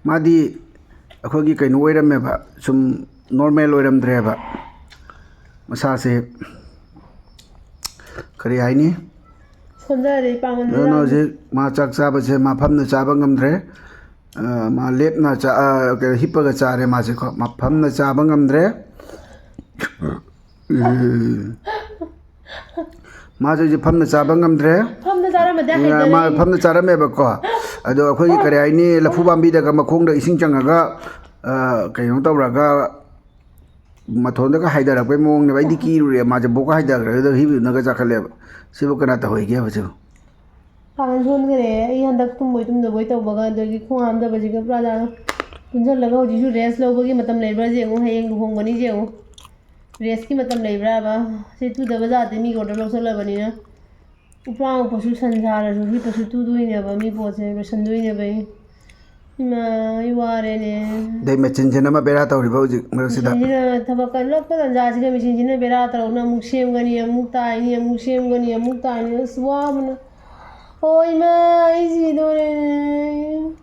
ꯃꯥꯗꯤ ꯑꯩꯈꯣꯏꯒꯤ ꯀꯩꯅꯣ ꯑꯣꯏꯔꯝꯃꯦꯕ, ꯁꯨꯝ normal ꯑꯣꯏꯔꯝꯗ꯭ꯔꯦꯕ꯫ ꯃꯁꯥꯁꯦ ꯀꯔꯤ ꯍꯥꯏꯅꯤ? ꯁꯣꯟꯊꯔꯦ, ꯏꯄꯥꯡꯒꯜꯁꯦ ꯑꯗꯨꯅ ꯌꯥꯝꯅ꯫ ꯍꯧꯖꯤꯛ ꯃꯥ ꯆꯥꯛ ꯆꯥꯕꯁꯦ ꯃꯥ ꯐꯝꯅ ꯆꯥꯕ ꯉꯝꯗ꯭ꯔꯦ꯫ ꯑ, ꯃꯥ ꯂꯦꯞꯅ ꯆꯥ-, ꯑ, ꯀꯩꯅꯣ, ꯍꯤꯞꯄꯒ ꯆꯥꯔꯦ ꯃꯥꯁꯦꯀꯣ꯫ ꯃꯥ ꯐꯝꯅ ꯆꯥꯕ ꯉꯝꯗ꯭ꯔꯦ꯫ ꯎꯝ꯫ ꯃꯥꯁꯦ ꯍꯧꯖꯤꯛ ꯐꯝꯅ ꯆꯥꯕ ꯉꯝꯗ꯭ꯔꯦ꯫ ꯐꯝꯅ ꯆꯥꯔꯝꯃꯗꯤ ꯎꯝ, ꯃꯥ ꯍꯩꯅꯔꯣꯏꯅꯦ꯫ ꯐꯝꯅ ꯆꯥꯔꯝꯃꯦꯕꯀꯣ꯫ ꯑꯗꯣ ꯑꯩꯈꯣꯏꯒꯤ ꯀꯔꯤ ꯍꯥꯏꯅꯤ, ꯂꯐꯨ ꯄꯥꯝꯕꯤꯗꯒ ꯃꯈꯣꯡꯗ ꯏꯁꯤꯡ ꯆꯪꯉꯒ, ꯑ, ꯀꯩꯅꯣ ꯇꯧꯔꯒ ꯃꯊꯣꯟꯗꯒ ꯍꯥꯏꯊꯔꯛꯄꯩ ꯃꯑꯣꯡꯅꯦꯕ꯫ ꯑꯩꯗꯤ ꯀꯤꯔꯨꯔꯦ, ꯃꯥꯁꯦ ꯕꯣꯛꯀ ꯍꯥꯏꯊꯈ꯭ꯔꯦ, ꯑꯗꯨꯗ ꯍꯤꯕꯗꯨꯅꯒ ꯆꯥꯈꯠꯂꯦꯕ꯫ ꯁꯤꯕꯨ ꯀꯅꯥ ꯇꯧꯍꯩꯒꯦꯕ ꯁꯤꯕꯨ? ꯄꯥꯡꯒꯜ ꯁꯣꯟꯈꯔꯦ꯫ ꯑꯩ ꯍꯟꯗꯛ ꯇꯨꯝꯕꯣꯏ ꯇꯨꯝꯗꯕꯣꯏ ꯇꯧꯕꯒ, ꯑꯗꯒꯤ ꯈꯣꯡ ꯍꯥꯝꯗꯕꯁꯤꯒ ꯄꯨꯔꯥ ꯖꯥꯠꯅꯤ꯫ ꯄꯨꯟꯁꯤꯜꯂꯒ ꯍꯧꯖꯤꯛꯁꯨ rest ꯂꯧꯕꯒꯤ ꯃꯇꯝ ꯂꯩꯕ꯭ꯔꯥ ꯌꯦꯡꯉꯨ, ꯍꯌꯦꯡ ꯂꯨꯍꯣꯡꯕꯅꯤ ꯌꯦꯡꯉꯨ꯫ Restꯀꯤ ꯃꯇꯝ ꯂꯩꯕ꯭ꯔꯥꯕ? ꯁꯤ ꯇꯨꯗꯕ ꯌꯥꯗꯦ, ꯃꯤꯒꯤ order ꯂꯧꯁꯜꯂꯕꯅꯤꯅ꯫ ꯎꯄ꯭ꯔꯥ ꯃꯨꯛꯄꯁꯨ ꯁꯟ ꯁꯥꯔꯁꯨ ꯍꯤꯞꯄꯁꯨ ꯇꯨꯗꯣꯏꯅꯦꯕ, ꯃꯤ ꯄꯣꯠꯁꯦ ꯂꯣꯏꯁꯟꯗꯣꯏꯅꯦꯕ ꯑꯩ꯫ ꯏꯃꯥ, ꯑꯩ ꯋꯥꯔꯦꯅꯦ꯫ ꯑꯗꯩ ꯃꯦꯆꯤꯟꯁꯤꯅ ꯑꯃ ꯕꯦꯔꯥ ꯇꯧꯔꯤꯕ ꯍꯧꯖꯤꯛ ꯃꯔꯛꯁꯤꯗ꯫ ꯃꯦꯆꯤꯟꯁꯤꯅ ꯊꯕꯛ ꯀꯜꯂꯛꯄ ꯇꯟꯖꯥꯁꯤꯗ ꯃꯦꯆꯤꯟꯁꯤꯅ ꯕꯦꯔꯥ ꯇꯧꯔꯛꯅ ꯑꯃꯨꯛ ꯁꯦꯝꯒꯅꯤ, ꯑꯃꯨꯛ ꯇꯥꯏꯅꯤ, ꯑꯃꯨꯛ ꯁꯦꯝꯒꯅꯤ, ꯑꯃꯨꯛ ꯇꯥꯏꯅꯤ꯫ ꯑꯁ, ꯋꯥꯕꯅ꯫ ꯑꯣ ꯏꯃꯥ, ꯑꯩ ꯁꯤꯗꯣꯔꯦꯅꯦ꯫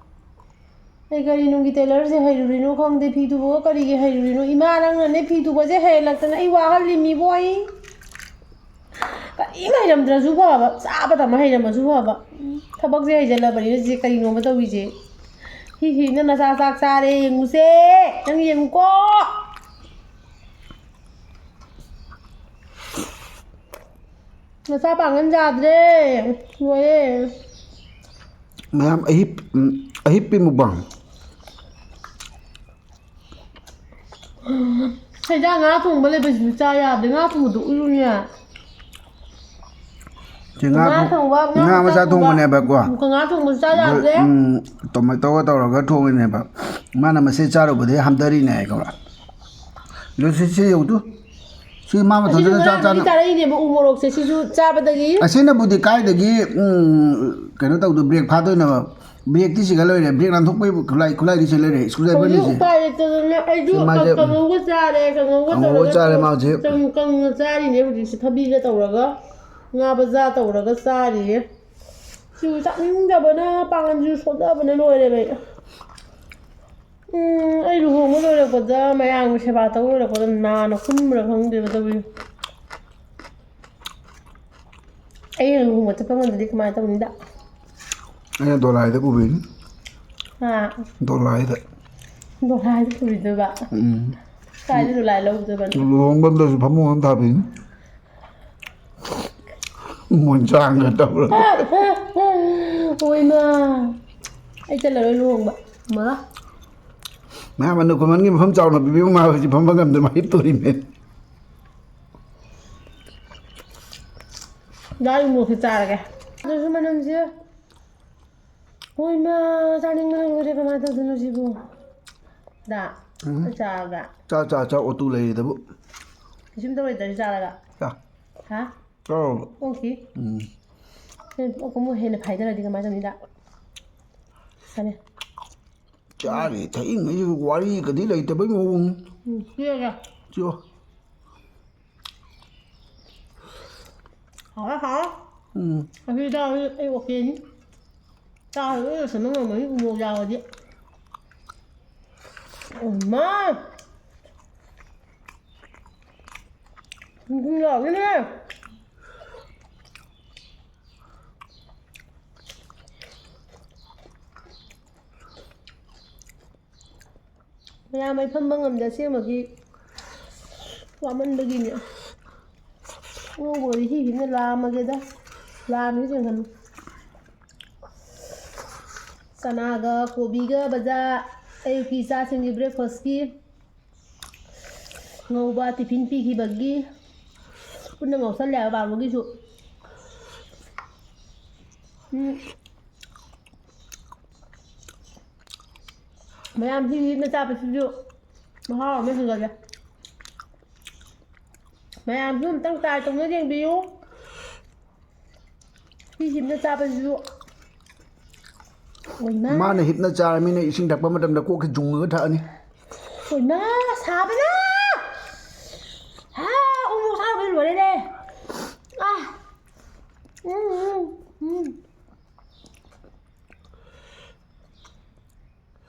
ꯑꯩ ꯀꯔꯤ ꯅꯨꯡꯒꯤ tailorꯁꯦ ꯍꯩꯔꯨꯔꯤꯅꯣ ꯈꯪꯗꯦ, ꯐꯤ ꯇꯨꯕꯒ ꯀꯔꯤꯒꯤ ꯍꯩꯔꯨꯔꯤꯅꯣ? ꯏꯃꯥ, ꯅꯪꯅꯅꯦ ꯐꯤ ꯇꯨꯕꯁꯦ ꯍꯩꯍꯜꯂꯛꯇꯅ ꯑꯩ ꯋꯥꯍꯜꯂꯤꯃꯤꯕꯣ ꯑꯩ꯫ ꯀꯔꯤꯝ ꯍꯩꯔꯝꯗ꯭ꯔꯁꯨ ꯐꯕ, ꯆꯥꯕ ꯇꯝꯕ ꯍꯩꯔꯝꯃꯁꯨ ꯐꯕ꯫ ꯊꯕꯛꯁꯦ ꯍꯩꯖꯜꯂꯕꯅꯤꯅ ꯁꯤ ꯀꯔꯤꯅꯣꯕ ꯇꯧꯔꯤꯁꯦ? ꯍꯤ ꯍꯤ, ꯅꯪ ꯅꯆꯥ ꯆꯥꯛ ꯆꯥꯔꯦ, ꯌꯦꯡꯉꯨꯁꯦ꯫ ꯅꯪ ꯌꯦꯡꯉꯨꯀꯣ꯫ ꯅꯆꯥ ꯄꯥꯡꯒꯟ ꯌꯥꯗ꯭ꯔꯦ꯫ ꯂꯣꯏꯔꯦ꯫ ꯃꯌꯥꯝ ꯑꯍꯤꯞ-, ꯎꯝ, ꯑꯍꯤꯞꯄꯤ ꯃꯨꯛꯕꯥꯡ꯫ ꯍꯦꯟꯖꯥꯡ ꯉꯥ ꯊꯣꯡꯕ ꯂꯩꯕꯁꯤꯁꯨ ꯆꯥ ꯌꯥꯗ꯭ꯔꯦ꯫ ꯉꯥ ꯊꯣꯡꯕꯗꯣ ꯎꯏꯔꯨꯅꯦ꯫ ꯁꯤ ꯉꯥ ꯉꯥ ꯊꯣꯡ-, ꯊꯣꯡꯕ, ꯉꯥ ꯉꯥ ꯃꯆꯥ ꯃꯆꯥ ꯊꯣꯡꯕ꯫ ꯊꯣꯡꯕꯅꯦꯕꯀꯣ꯫ ꯎꯝ, ꯉꯥ ꯊꯣꯡꯕꯁꯨ ꯆꯥ ꯑꯩꯈꯣꯏ, ꯌꯥꯗ꯭ꯔꯦ꯫ ꯎꯝ, ꯇꯣꯃꯦꯇꯣꯒ ꯇꯧꯔꯒ ꯊꯣꯡꯉꯤꯅꯦꯕ꯫ ꯃꯥꯅ ꯃꯁꯤ ꯆꯥꯔꯨꯕꯗꯒꯤ ꯍꯟꯊꯔꯤꯅꯦ ꯍꯥꯏꯀꯣ꯫ ꯑꯗꯣ ꯁꯤ, ꯁꯤ ꯌꯦꯡꯉꯨ ꯇꯨ꯫ ꯁꯤ ꯃꯥ ꯑꯁꯤꯁꯨ ꯃꯊꯟꯇꯅ ꯆꯥ ꯉꯔꯥꯡꯗꯒꯤ ꯆꯥꯅ-, ꯆꯥꯔꯛꯏꯅꯦꯕ ꯎ ꯃꯣꯔꯣꯛꯁꯦ꯫ ꯁꯤꯁꯨ ꯆꯥꯕꯗꯒꯤ ꯑꯁꯤꯅꯕꯨꯗꯤ ꯀꯥꯏꯗꯒꯤ, ꯎꯝ, ꯀꯩꯅꯣ ꯇꯧꯗꯣ, break ꯐꯥꯗꯣꯏꯅꯣꯕ? Breakꯇꯤ ꯁꯤꯒ ꯂꯣꯏꯔꯦ꯫ Break ꯅꯥꯟꯊꯣꯛꯄꯩ ꯈꯨꯠꯂꯥꯏ, ꯈꯨꯠꯂꯥꯏꯗꯤ ꯁꯤ ꯂꯩꯔꯦ, screwdriverꯅꯤ ꯍꯧꯖꯤꯛ ꯁꯤ꯫ ꯎꯄꯥꯏ ꯂꯩꯇꯗꯅ ꯑꯩꯁꯨ ꯁꯤ ꯃꯥꯁꯦ ꯀꯥꯡ-, ꯀꯥꯡꯉꯧꯒ ꯆꯥꯔꯦ, ꯀꯥꯡꯉꯧꯒ ꯀꯥꯡꯉꯧꯒ ꯇꯧꯔꯒ ꯆꯥꯔꯦ ꯃꯥ ꯍꯧꯖꯤꯛ꯫ ꯀꯪ-, ꯀꯪꯅ ꯆꯥꯔꯤꯅꯦ ꯍꯧꯖꯤꯛꯁꯦ, ꯊꯕꯤꯒ ꯇꯧꯔꯒ ꯉꯥ ꯕꯖꯥ ꯇꯧꯔꯒ ꯆꯥꯔꯤꯌꯦ꯫ ꯁꯤꯕꯨ ꯆꯥꯅꯤꯡꯗꯕꯅ ꯄꯥꯡꯒꯟꯁꯤꯁꯨ ꯁꯣꯟꯊꯕꯅ ꯂꯣꯏꯔꯦꯕ ꯑꯩ꯫ ꯎꯝ, ꯑꯩ ꯂꯨꯍꯣꯡꯕ ꯂꯣꯏꯔꯛꯄꯗ, ꯃꯌꯥꯝꯒꯤ ꯁꯦꯕꯥ ꯇꯧ ꯂꯣꯏꯔꯛꯄꯗ ꯅꯥꯅ ꯀꯨꯟꯕ꯭ꯔꯥ ꯈꯪꯗꯦꯕ ꯇꯧꯔꯤꯁꯦ꯫ ꯑꯩ ꯂꯨꯍꯣꯡꯕ ꯆꯠꯄ ꯉꯝꯗ꯭ꯔꯗꯤ ꯀꯃꯥꯏꯅ ꯇꯧꯅꯤꯗ? ꯑꯩꯅ ꯗꯣꯂꯥꯏꯗ ꯄꯨꯕꯤꯅꯤ꯫ ꯍꯥ? ꯗꯣꯂꯥꯏꯗ꯫ ꯗꯣꯂꯥꯏꯗ ꯄꯨꯕꯤꯗꯣꯏꯕ? ꯎꯝ꯫ ꯀꯥꯏꯗ ꯗꯣꯂꯥꯏ ꯂꯧꯗꯣꯏꯕ? ꯂꯨꯍꯣꯡꯕꯗꯁꯨ ꯐꯃꯨꯡ ꯑꯃ ꯊꯥꯕꯤꯅꯤ꯫ ꯃꯣꯟꯖꯥꯡꯒ ꯇꯧꯔꯒ꯫ ꯍꯣꯏ ꯏꯃꯥ꯫ ꯑꯩ ꯆꯠꯂꯔꯣꯏ ꯂꯨꯍꯣꯡꯕ꯫ ꯃꯥ꯫ ꯃꯌꯥꯝ ꯑꯅꯨ ꯈꯨꯃꯟꯒꯤ ꯃꯐꯝ ꯆꯥꯎꯅ ꯄꯤꯕꯤꯕ ꯃꯥ ꯍꯧꯖꯤꯛ ꯐꯝꯕ ꯉꯝꯗ꯭ꯔꯦ, ꯃꯥ ꯍꯤꯞꯇꯣꯔꯤꯃꯦ꯫ ꯗꯥ ꯏꯃꯣꯁꯦ ꯆꯥꯔꯒꯦ꯫ ꯑꯗꯨꯁꯨ ꯃꯅꯝꯁꯦ꯫ ꯍꯣꯏ ꯏꯃꯥ, ꯆꯥꯅꯤꯡꯕꯅ ꯂꯣꯏꯔꯦ, ꯀꯃꯥꯏꯅ ꯇꯧꯗꯣꯏꯅꯣ ꯁꯤꯕꯨ? ꯗꯥ, ꯎꯝ꯫ ꯆꯥꯛ ꯆꯥꯔꯒ? ꯆꯥ, ꯆꯥ, ꯆꯥ, ꯑꯣꯇꯨ ꯂꯩꯔꯤꯗꯕꯨ꯫ ꯀꯩꯁꯨꯝ ꯇꯧꯔꯣꯏꯗ꯭ꯔꯥ ꯆꯥꯔꯒ? ꯆꯥ꯫ ꯍꯥ? ꯆꯥꯔꯕꯣ? ꯑꯣꯀꯦ꯫ ꯎꯝ꯫ ꯑꯦ, ꯑꯣꯛ ꯑꯃꯨꯛ ꯍꯦꯟꯅ ꯐꯥꯏꯗꯔꯗꯤ ꯀꯃꯥꯏꯅ ꯇꯧꯅꯤꯗ? ꯐꯔꯦ꯫ ꯆꯥꯔꯤ ꯊꯛꯏꯉꯩꯁꯤ ꯋꯥꯔꯤꯒꯗꯤ ꯂꯩꯇꯕꯩ ꯃꯑꯣꯡ꯫ ꯎꯝ, ꯄꯤꯔꯒꯦ꯫ ꯆꯣ꯫ ꯍꯥꯎꯔꯦ, ꯍꯥꯎꯔꯦ꯫ ꯎꯝ꯫ ꯑꯁꯤ ꯆꯥꯕꯗꯤ ꯑꯩ ꯑꯣꯀꯦꯅꯤ꯫ ꯆꯥꯕꯗꯤ ꯂꯣꯏ ꯂꯣꯏꯁꯟꯕ ꯉꯝꯃꯅꯤ ꯎ ꯃꯣꯔꯣꯛ ꯌꯥꯎꯔꯗꯤ꯫ ꯏꯃꯥ! ꯊꯨꯝ ꯊꯨꯝ ꯂꯥꯎꯔꯤꯅꯦ꯫ ꯃꯌꯥꯝ ꯑꯩ ꯐꯝꯕ ꯉꯝꯗꯦ ꯑꯁꯦꯡꯕꯒꯤ ꯋꯥꯃꯟꯕꯒꯤꯅꯦ꯫ ꯑꯉꯧꯕꯒꯗꯤ ꯍꯤ ꯍꯤꯞꯅ ꯂꯥꯝꯃꯒꯦꯗ꯫ ꯂꯥꯝꯃꯤ ꯌꯦꯡꯍꯜꯂꯨ꯫ ꯆꯅꯥꯒ ꯀꯣꯕꯤꯒ ꯕꯖꯥ ꯑꯌꯨꯛꯀꯤ ꯏꯆꯥꯁꯤꯡꯒꯤ breakfastꯀꯤ ꯉꯧꯕ tiffin ꯄꯤꯈꯤꯕꯒꯤ ꯄꯨꯟꯅ ꯉꯧꯁꯜꯂꯦ ꯍꯥꯏꯕ ꯕꯥꯔꯣꯒꯤꯁꯨ꯫ ꯎꯝ꯫ ꯃꯌꯥꯝ ꯍꯤ ꯍꯤꯞꯅ ꯆꯥꯕꯁꯤꯁꯨ ꯃꯍꯥꯎ ꯑꯃ ꯍꯦꯟꯒꯠꯂꯦ꯫ ꯃꯌꯥꯝꯁꯨ ꯑꯝꯇꯪ try ꯇꯧꯅ ꯌꯦꯡꯕꯤꯌꯨ꯫ ꯍꯤ ꯍꯤꯞꯅ ꯆꯥꯕꯁꯤꯁꯨ꯫ ꯑꯣꯏꯃꯥ! ꯃꯥꯅ ꯍꯤꯞꯅ ꯆꯥꯔꯃꯤꯅ ꯏꯁꯤꯡ ꯊꯛꯄ ꯃꯇꯝꯗ ꯀꯣꯛꯁꯤ ꯖꯨꯡꯉꯒ ꯊꯛꯑꯅꯤ꯫ ꯑꯣꯏꯃꯥ! ꯁꯥꯕꯅ! ꯍꯥ! ꯎꯃꯣꯔꯣꯛ ꯁꯥꯕꯅ ꯂꯣꯏꯔꯦꯅꯦ! ꯑꯥ! ꯎꯝ, ꯎꯝ, ꯎꯝ꯫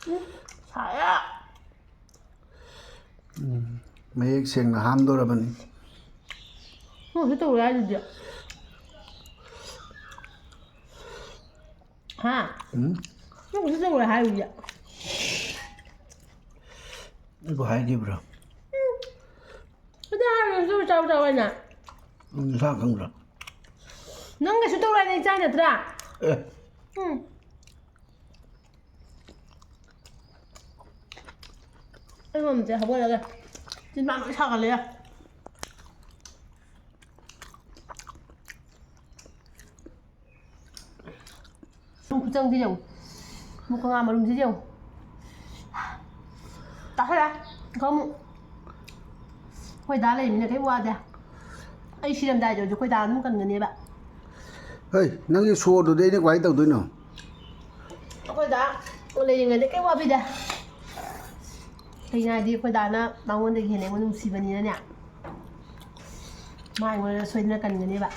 ꯎꯝ, ꯁꯥꯏꯌꯦ꯫ ꯎꯝ, ꯃꯌꯦꯛ ꯁꯦꯡꯅ ꯍꯥꯝꯗꯣꯔꯕꯅꯤ꯫ ꯅꯪ ꯁꯤ ꯇꯧꯔꯦ ꯍꯥꯏꯗꯨꯗꯤ꯫ ꯍꯥ? ꯎꯝ? ꯅꯪ ꯁꯤ ꯇꯧꯔꯦ ꯍꯥꯏꯗꯨꯗꯤ꯫ ꯑꯩꯕꯨ ꯍꯥꯏꯈꯤꯕ꯭ꯔꯣ? ꯎꯝ꯫ ꯑꯗꯨ ꯍꯥꯏꯔꯒ ꯁꯨꯝ ꯆꯥꯎ ꯆꯥꯎ ꯍꯥꯏꯅ꯫ ꯎꯝ, ꯅꯁꯥ ꯈꯪꯕ꯭ꯔꯣ? ꯅꯪ ꯀꯩꯁꯨ ꯇꯧꯔꯣꯏ ꯍꯥꯏꯅ ꯏꯆꯥ ꯅꯠꯇ꯭ꯔꯥ? ꯑꯦ꯫ ꯎꯝ꯫ ꯑꯩ ꯉꯝꯗ꯭ꯔꯦ, ꯍꯧꯒꯠꯂꯒꯦ꯫ ꯆꯤꯟꯕꯥꯟ ꯂꯣꯏ ꯁꯥꯒꯠꯂꯦ꯫ ꯁꯨꯝ ꯈꯨꯆꯪꯁꯤ ꯌꯦꯡꯉꯨ꯫ ꯃꯨꯀ ꯉꯥ ꯃꯔꯨꯝꯁꯤ ꯌꯦꯡꯉꯨ꯫ ꯇꯥꯁꯜꯂꯦ꯫ ꯈꯪꯉꯨ꯫ ꯑꯩꯈꯣꯏ ꯗꯥ ꯂꯩꯃꯤꯅ ꯀꯩꯝ ꯋꯥꯗꯦ꯫ ꯑꯩ ꯁꯤꯔꯝꯗꯥꯏꯗꯁꯨ ꯑꯩꯈꯣꯏ ꯗꯥ ꯑꯗꯨꯝ ꯀꯟꯒꯅꯦꯕ꯫ ꯍꯩ, ꯅꯪꯒꯤ ꯁꯣꯔꯗꯨꯗꯤ ꯑꯩꯅ ꯀꯃꯥꯏꯅ ꯇꯧꯗꯣꯏꯅꯣ? ꯑꯩꯈꯣꯏ ꯗꯥ ꯂꯩꯔꯤꯉꯩꯗ ꯀꯩꯝ ꯋꯥꯕꯤꯗꯦ꯫ ꯀꯩꯅꯣ ꯍꯥꯏꯗꯤ ꯑꯩꯈꯣꯏ ꯗꯥꯅ ꯃꯉꯣꯟꯗꯒꯤ ꯍꯦꯟꯅ ꯑꯩꯉꯣꯟꯗ ꯅꯨꯡꯁꯤꯕꯅꯤꯅꯅꯦ꯫ ꯃꯥ ꯑꯩꯉꯣꯟꯗ ꯁꯣꯏꯗꯅ ꯀꯟꯒꯅꯦꯕ꯫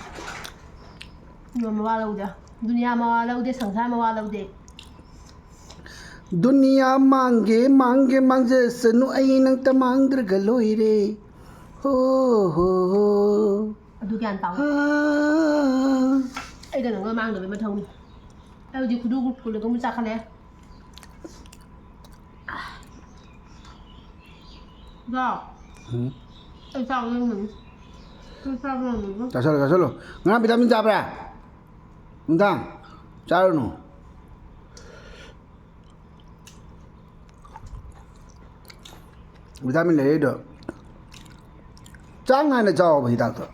ꯃꯋꯥ ꯂꯧꯗꯦ꯫ ꯗꯨꯅꯤꯌꯥ ꯃꯋꯥ ꯂꯧꯗꯦ, ꯁꯪꯁꯥꯔ ꯃꯋꯥ ꯂꯧꯗꯦ꯫ ꯗꯨꯅꯤꯌꯥ ꯃꯥꯡꯒꯦ ꯃꯥꯡꯒꯦ ꯃꯥꯡꯖꯁꯅꯨ, ꯑꯩ ꯅꯪꯇ ꯃꯥꯡꯗ꯭ꯔꯒ ꯂꯣꯏꯔꯦ꯫ ꯍꯣ ꯍꯣ ꯍꯣ꯫ ꯑꯗꯨ ꯒ꯭ꯌꯥꯟ ꯇꯥꯎ꯫ ꯍꯥ꯫ ꯑꯩꯒ ꯅꯪꯒ ꯃꯥꯡꯗꯕꯩ ꯃꯊꯧꯅꯤ꯫ ꯑꯩ ꯍꯧꯖꯤꯛ ꯈꯨꯗꯨ ꯀꯨꯜꯂꯒ ꯑꯃꯨꯛ ꯆꯥꯈꯠꯂꯛꯑꯦ꯫ ꯖꯥꯎ꯫ ꯎꯝ꯫ ꯑꯩ ꯆꯥꯛ ꯂꯦꯝꯒꯅꯤ꯫ ꯑꯩ ꯆꯥꯛ ꯂꯦꯝꯒꯅꯤ꯫ ꯆꯥꯁꯜꯂꯣ, ꯆꯥꯁꯜꯂꯣ꯫ ꯉꯔꯥꯡ ꯚꯤꯇꯥꯃꯤꯟ ꯆꯥꯕ꯭ꯔꯥ? ꯅꯨꯡꯗꯥꯡ ꯆꯥꯔꯨꯅꯨ꯫ ꯚꯤꯇꯥꯃꯤꯟ ꯂꯩꯔꯛꯏꯗꯣ ꯆꯥꯡ ꯅꯥꯏꯅ ꯆꯥꯎꯑꯣꯕ ꯍꯤꯗꯥꯛꯇꯣ꯫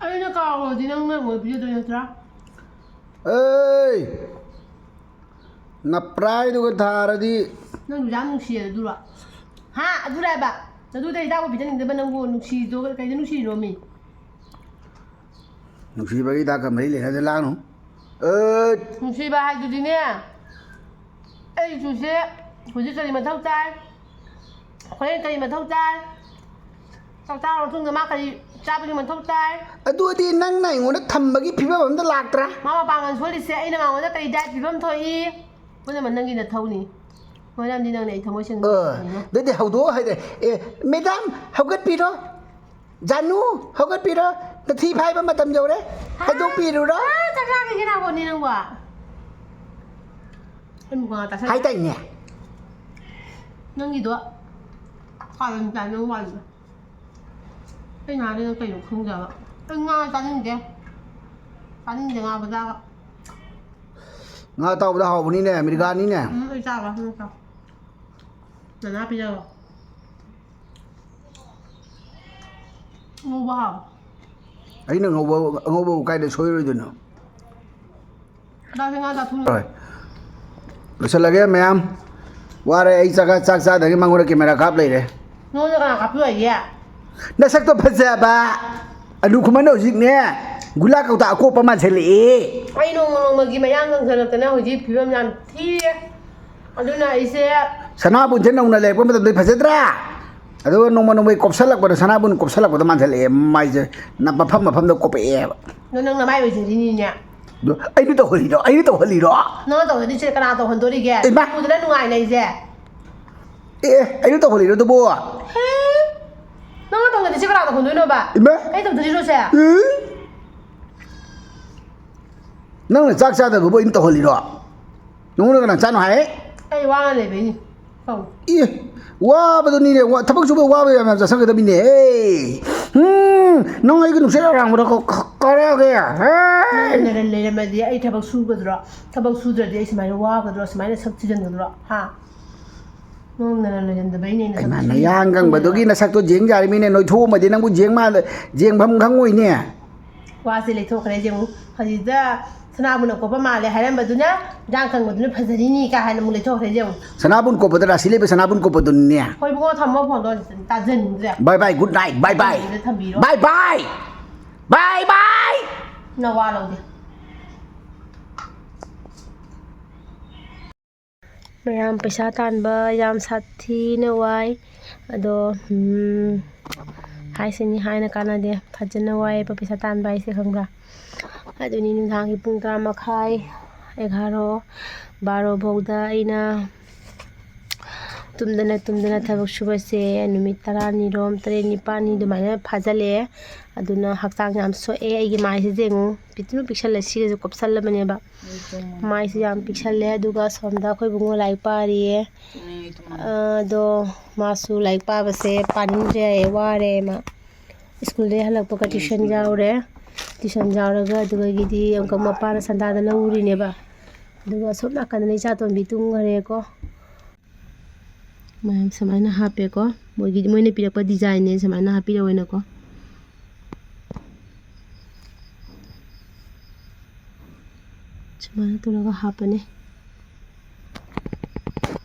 ꯑꯩꯅ ꯀꯥꯎꯔꯗꯤ ꯅꯪꯅ ꯑꯩꯉꯣꯟꯗ ꯄꯤꯖꯗꯣꯏ ꯅꯠꯇ꯭ꯔꯥ? ꯑꯦ, ꯅꯄ꯭ꯔꯥꯏꯗꯨꯒ ꯊꯥꯔꯗꯤ꯫ ꯅꯪꯁꯨ ꯌꯥꯝ ꯅꯨꯡꯁꯤꯌꯦ ꯑꯗꯨꯔꯣ? ꯍꯥ? ꯑꯗꯨꯔ ꯍꯥꯏꯕ? ꯑꯗꯨꯗ ꯍꯤꯗꯥꯛ ꯑꯣꯏ ꯄꯤꯖꯅꯤꯡꯗꯕ ꯅꯪꯕꯨ ꯅꯨꯡꯁꯤꯗꯣ ꯀꯩꯗ ꯅꯨꯡꯁꯤꯔꯤꯅꯣ ꯃꯤ? ꯅꯨꯡꯁꯤꯕꯒꯤ ꯍꯤꯗꯥꯛꯀ ꯃꯔꯤ ꯂꯩꯅꯗꯦ, ꯂꯥꯡꯅꯨ꯫ ꯑꯦ꯫ ꯅꯨꯡꯁꯤꯕ ꯍꯥꯏꯗꯨꯗꯤꯅꯦ, ꯑꯩ ꯏꯆꯨꯁꯦ ꯍꯧꯖꯤꯛ ꯀꯔꯤ ꯃꯊꯧ ꯇꯥꯏ? ꯍꯣꯔꯦꯟ ꯀꯔꯤ ꯃꯊꯧ ꯇꯥꯏ? ꯆꯥꯛ ꯆꯥꯔ ꯃꯇꯨꯡꯗ ꯃꯥ ꯀꯔꯤ ꯆꯥꯕꯒꯤ ꯃꯊꯧ ꯇꯥꯏ? ꯑꯗꯨꯗꯤ ꯅꯪꯅ ꯑꯩꯉꯣꯟꯗ ꯊꯝꯕꯒꯤ ꯐꯤꯕꯝ ꯑꯝꯗ ꯂꯥꯛꯇ꯭ꯔꯥ? ꯃꯥ ꯃꯄꯥꯡꯒꯜ ꯁꯣꯜꯂꯤꯁꯦ ꯑꯩꯅ ꯃꯉꯣꯟꯗ ꯀꯔꯤ ꯗꯥꯏꯠ ꯄꯤꯐꯝ ꯊꯣꯛꯏ? ꯄꯨꯝꯅꯃꯛ ꯅꯪꯒꯤ ꯅꯊꯧꯅꯤ꯫ ꯃꯔꯝꯗꯤ ꯅꯪꯅ ꯑꯩ ꯊꯃꯣꯏ ꯁꯦꯡꯅ ꯑ, ꯅꯨꯡꯁꯤꯕꯅꯤꯅ꯫ ꯑꯗꯨꯗꯤ ꯍꯧꯗꯣꯛꯑꯣ ꯍꯥꯏꯗꯤ, "ꯑꯦ, ꯃꯦꯗꯥꯝ, ꯍꯧꯒꯠꯄꯤꯔꯣ꯫ ꯖꯥꯅꯨ, ꯍꯧꯒꯠꯄꯤꯔꯣ꯫ ꯅꯊꯤ ꯐꯥꯏꯕ ꯃꯇꯝ ꯌꯧꯔꯦ꯫ ꯍꯥꯏꯗꯣꯛꯄꯤꯔꯨꯔꯣ꯫" ꯑ, ꯆꯥꯛ ꯆꯥꯈꯤꯒꯦ ꯅꯥꯀꯣꯅꯦ ꯅꯪꯕꯣ꯫ ꯑꯩ ꯃꯨꯛ ꯉꯥ ꯆꯥꯁꯜꯂꯦ꯫ ꯍꯥꯏꯗꯥꯏꯅꯦ? ꯅꯪꯒꯤꯗꯣ ꯀꯥꯔꯟ ꯇꯥꯏ ꯅꯪ ꯋꯥꯔꯤꯗꯣ꯫ ꯑꯩ ꯅꯍꯥꯟꯗꯩ ꯅꯪ ꯀꯩꯅꯣ ꯈꯪꯗꯦꯕ꯫ ꯑꯩ ꯉꯥ ꯆꯥꯅꯤꯡꯗꯦ꯫ ꯆꯥꯅꯤꯡꯗꯦ ꯉꯥ ꯕꯖꯥꯔꯒ꯫ ꯉꯥ ꯑꯇꯥꯎꯕꯗ ꯍꯥꯎꯕꯅꯤꯅꯦ, ꯑꯃꯦꯔꯤꯀꯥꯅꯤꯅꯦ꯫ ꯎꯝ, ꯑꯩ ꯆꯥꯔꯣꯏ, ꯅꯪ ꯆꯥꯎ꯫ ꯅꯅꯥ ꯄꯤꯖꯔꯣ꯫ ꯉꯧꯕ ꯍꯥꯎ꯫ ꯑꯩꯅ ꯉꯧꯕ, ꯑꯉꯧꯕꯕꯨ ꯀꯥꯏꯗ ꯁꯣꯏꯔꯣꯏꯗꯣꯏꯅꯣ? ꯆꯥꯁꯦ, ꯉꯥ ꯆꯥꯊꯣꯛ꯫ ꯍꯣꯏ꯫ ꯂꯣꯏꯁꯤꯜꯂꯒꯦ ꯃꯌꯥꯝ꯫ ꯋꯥꯔꯦ ꯑꯩ ꯆꯥꯛ ꯆꯥꯛ ꯆꯥꯗꯒꯤ ꯃꯉꯣꯟꯗ ꯀꯦꯃꯦꯔꯥ ꯀꯥꯞ ꯂꯩꯔꯦ꯫ ꯅꯉꯣꯟꯗ ꯀꯅꯥ ꯀꯥꯞꯄꯤꯌꯨ ꯍꯥꯏꯒꯦ? ꯅꯁꯛꯇꯣ ꯐꯖꯕ꯫ ꯑꯅꯨ ꯈꯨꯃꯟ ꯍꯧꯖꯤꯛꯅꯦ ꯒꯨꯂꯥ ꯀꯧꯇꯥ ꯑꯀꯣꯞꯄ ꯃꯥꯟꯁꯤꯜꯂꯛꯑꯦ꯫ ꯑꯩ ꯅꯣꯡꯃ ꯅꯣꯡꯃꯒꯤ ꯃꯌꯥꯡ ꯀꯪꯁꯤꯜꯂꯛꯇꯅ ꯍꯧꯖꯤꯛ ꯐꯤꯕꯝ ꯌꯥꯝ ꯊꯤꯔꯦ꯫ ꯑꯗꯨꯅ ꯑꯩꯁꯦ ꯁꯅꯥꯕꯨꯟꯁꯦ ꯅꯧꯅ ꯂꯩꯔꯛꯄ ꯃꯇꯝꯗ ꯐꯖꯗ꯭ꯔꯥ? ꯑꯗꯨꯒ ꯅꯣꯡꯃ ꯅꯣꯡꯃꯒꯤ ꯀꯣꯞꯁꯜꯂꯛꯄꯗ, ꯁꯅꯥꯕꯨꯟ ꯀꯣꯞꯁꯜꯂꯛꯄꯗ ꯃꯥꯟꯁꯤꯜꯂꯛꯑꯦ ꯃꯥꯏꯁꯦ꯫ ꯅ-, ꯃꯐꯝ ꯃꯐꯝꯗ ꯀꯣꯞꯄꯛꯑꯦꯕ꯫ ꯑꯗꯣ ꯅꯪ ꯅꯃꯥꯏ ꯑꯣꯏꯖꯔꯤꯅꯤꯅꯦ꯫ ꯑꯗꯣ ꯑꯩꯅ ꯇꯧꯍꯜꯂꯤꯔꯣ? ꯑꯩꯅ ꯇꯧꯍꯜꯂꯤꯔꯣ? ꯅꯪꯅ ꯇꯧꯗ꯭ꯔꯗꯤ ꯁꯤꯗ ꯀꯅꯥ ꯇꯧꯍꯟꯗꯣꯔꯤꯒꯦ? ꯏꯃꯥ! ꯎꯗꯅ ꯅꯨꯡꯉꯥꯏꯅ ꯑꯩꯁꯦ꯫ ꯑꯦ, ꯑꯩꯅ ꯇꯧꯍꯜꯂꯤꯔꯣ ꯑꯗꯨꯕꯨ? ꯍꯦ? ꯅꯪꯅ ꯇꯧꯗ꯭ꯔꯗꯤ ꯁꯤ ꯀꯅꯥ ꯇꯧꯍꯟꯗꯣꯏꯅꯣꯕ? ꯏꯃꯥ! ꯑꯩ ꯇꯧꯗ꯭ꯔꯤꯔꯣ ꯁꯦ? ꯎꯝ? ꯅꯪꯅ ꯆꯥꯛ ꯆꯥꯗꯕꯕꯨ ꯑꯩꯅ ꯇꯧꯍꯜꯂꯤꯔꯣ? ꯅꯉꯣꯟꯗ ꯀꯅꯥ ꯆꯥꯅꯣ ꯍꯥꯏ? ꯑꯩ ꯋꯥꯅ ꯂꯩꯕꯩꯅꯤ꯫ ꯀꯧ꯫ ꯑꯦ, ꯋꯥꯕꯗꯨꯅꯤꯅꯦ, ꯋꯥ-, ꯊꯕꯛ ꯁꯨꯕ ꯋꯥꯕ ꯌꯥꯝ ꯌꯥꯝ ꯆꯥꯁꯟꯒꯗꯕꯅꯤꯅꯦ꯫ ꯑꯦ, ꯎꯝ, ꯅꯪ ꯑꯩꯒꯤ ꯅꯨꯡꯁꯤꯠ ꯑꯔꯥꯡꯕꯗ ꯀ-, ꯀ-, ꯀꯥꯔꯛꯑꯒꯦ꯫ ꯍꯦ! ꯅꯪꯅ ꯅꯔꯟ ꯂꯩꯔꯝꯃꯗꯤ ꯑꯩ ꯊꯕꯛ ꯁꯨꯒꯗ꯭ꯔꯣ? ꯊꯕꯛ ꯁꯨꯗ꯭ꯔꯗꯤ ꯑꯩ ꯁꯨꯃꯥꯏꯅ ꯋꯥꯒꯗ꯭ꯔꯣ? ꯁꯨꯃꯥꯏꯅ ꯁꯛ ꯊꯤꯖꯤꯟꯒꯗ꯭ꯔꯣ? ꯍꯥ? ꯅꯪ ꯅꯔꯟ ꯂꯩꯔꯝꯗꯕꯩꯅꯦ ꯅꯁꯛ ꯍꯩꯃꯥ, ꯊꯤꯔꯤꯗꯣ꯫ ꯅꯌꯥꯡ ꯀꯪꯕꯗꯨꯒꯤ ꯅꯁꯛꯇꯣ ꯖꯦꯡ ꯌꯥꯔꯤꯃꯤꯅꯦ, ꯅꯣꯏꯊꯣꯛꯑꯝꯃꯗꯤ ꯅꯪꯕꯨ ꯖꯦꯡ ꯃꯥꯟ-, ꯖꯦꯡꯐꯝ ꯈꯪꯉꯣꯏꯅꯦ꯫ ꯋꯥꯁꯦ ꯂꯩꯊꯣꯛꯈ꯭ꯔꯦ ꯌꯦꯡꯉꯨ꯫ ꯍꯧꯖꯤꯛꯇ ꯁꯅꯥꯕꯨꯟ ꯑꯀꯣꯞꯄ ꯃꯥꯜꯂꯦ ꯍꯥꯏꯔꯝꯕꯗꯨꯅ ꯏꯌꯥꯡ ꯀꯪꯕꯗꯨꯅ ꯐꯖꯔꯤꯅꯤ ꯀꯥ ꯍꯥꯏꯅ ꯑꯃꯨꯛ ꯂꯩꯊꯣꯛꯈ꯭ꯔꯦ ꯌꯦꯡꯉꯨ꯫ ꯁꯅꯥꯕꯨꯟ ꯀꯣꯞꯄꯗ ꯔꯥꯁꯤ ꯂꯩꯕ ꯁꯅꯥꯕꯨꯟ ꯀꯣꯞꯄꯗꯨꯅꯤꯅꯦ꯫ ꯍꯣꯏ ꯏꯕꯨꯡꯉꯣ, ꯊꯝꯃꯣ ꯐꯣꯟꯗꯣ, ꯇꯥꯖꯟꯅꯤꯡꯗ꯭ꯔꯦ꯫ Bye bye, good night, bye bye꯫ ꯊꯝꯕꯤꯔꯣ꯫ Bye bye꯫ Bye bye꯫ ꯅꯋꯥ ꯂꯧꯗꯦ꯫ ꯃꯌꯥꯝ ꯄꯩꯁꯥ ꯇꯥꯟꯕ ꯌꯥꯝ ꯁꯥꯊꯤꯅ ꯋꯥꯏ꯫ ꯑꯗꯣ, ꯎꯝ, ꯍꯥꯏꯁꯤꯅꯤ ꯍꯥꯏꯅ ꯀꯥꯟꯅꯗꯦ꯫ ꯐꯖꯅ ꯋꯥꯏꯌꯦꯕ ꯄꯩꯁꯥ ꯇꯥꯟꯕ ꯍꯥꯏꯁꯦ, ꯈꯪꯕ꯭ꯔꯥ? ꯑꯗꯨꯅꯤ ꯅꯨꯡꯗꯥꯡꯒꯤ ꯄꯨꯡ ꯇꯔꯥ ꯃꯈꯥꯏ, ꯑꯦꯒꯥꯔꯣ, ꯕꯥꯔꯣ ꯐꯥꯎꯗ ꯑꯩꯅ ꯇꯨꯝꯗꯅ ꯇꯨꯝꯗꯅ ꯊꯕꯛ ꯁꯨꯕꯁꯦ ꯅꯨꯃꯤꯠ ꯇꯔꯥꯅꯤꯔꯣꯝ, ꯇꯔꯦꯠ ꯅꯤꯄꯥꯜꯅꯤ ꯑꯗꯨꯃꯥꯏꯅ ꯐꯥꯖꯤꯜꯂꯛꯑꯦ꯫ ꯑꯗꯨꯅ ꯍꯛꯆꯥꯡ ꯌꯥꯝ ꯁꯣꯛꯑꯦ꯫ ꯑꯩꯒꯤ ꯃꯥꯏꯁꯦ ꯌꯦꯡꯉꯨ, ꯄꯤꯛꯇ꯭ꯔꯨ ꯄꯤꯛꯁꯜꯂꯦ, ꯁꯤꯒꯁꯨ ꯀꯨꯞꯁꯜꯂꯕꯅꯦꯕ꯫ ꯃꯥꯏꯁꯦ ꯌꯥꯝ ꯄꯤꯛꯁꯜꯂꯦ꯫ ꯑꯗꯨꯒ ꯁꯣꯝꯗ ꯑꯩꯈꯣꯏ ꯏꯕꯨꯡꯉꯣ ꯂꯥꯏꯔꯤꯛ ꯄꯥꯔꯤꯌꯦ꯫ ꯑꯗꯣ ꯃꯥꯁꯨ ꯂꯥꯏꯔꯤꯛ ꯄꯥꯕꯁꯦ ꯄꯥꯅꯤꯡꯗ꯭ꯔꯦ ꯍꯥꯏꯌꯦ, ꯋꯥꯔꯦ ꯃꯥ꯫ ꯁ꯭ꯀꯨꯜꯗꯒꯤ ꯍꯜꯂꯛꯄꯒ ꯇ꯭ꯌꯨꯁꯟ ꯌꯥꯎꯔꯦ꯫ ꯇ꯭ꯌꯨꯁꯟ ꯌꯥꯎꯔꯒ ꯑꯗꯨꯗꯒꯤꯗꯤ ꯑꯃꯨꯛꯀ ꯃꯄꯥꯅ ꯁꯟꯗꯥꯗ ꯂꯧꯔꯤꯅꯦꯕ꯫ ꯑꯗꯨꯒ ꯑꯁꯣꯝ ꯅꯥꯀꯟꯗꯅ ꯏꯆꯥꯇꯣꯝꯕꯤ ꯇꯨꯝꯈ꯭ꯔꯦꯀꯣ꯫ ꯃꯌꯥꯝ ꯁꯨꯃꯥꯏꯅ ꯍꯥꯞꯄꯦꯀꯣ꯫ ꯃꯣꯏꯒꯤ, ꯃꯣꯏꯅ ꯄꯤꯔꯛꯄ ꯗꯤꯖꯥꯏꯟꯅꯦ, ꯁꯨꯃꯥꯏꯅ ꯍꯥꯞꯄꯤꯔꯛꯑꯣꯅꯀꯣ꯫ ꯁꯨꯃꯥꯏꯅ ꯇꯧꯔꯒ ꯍꯥꯞꯄꯅꯤ꯫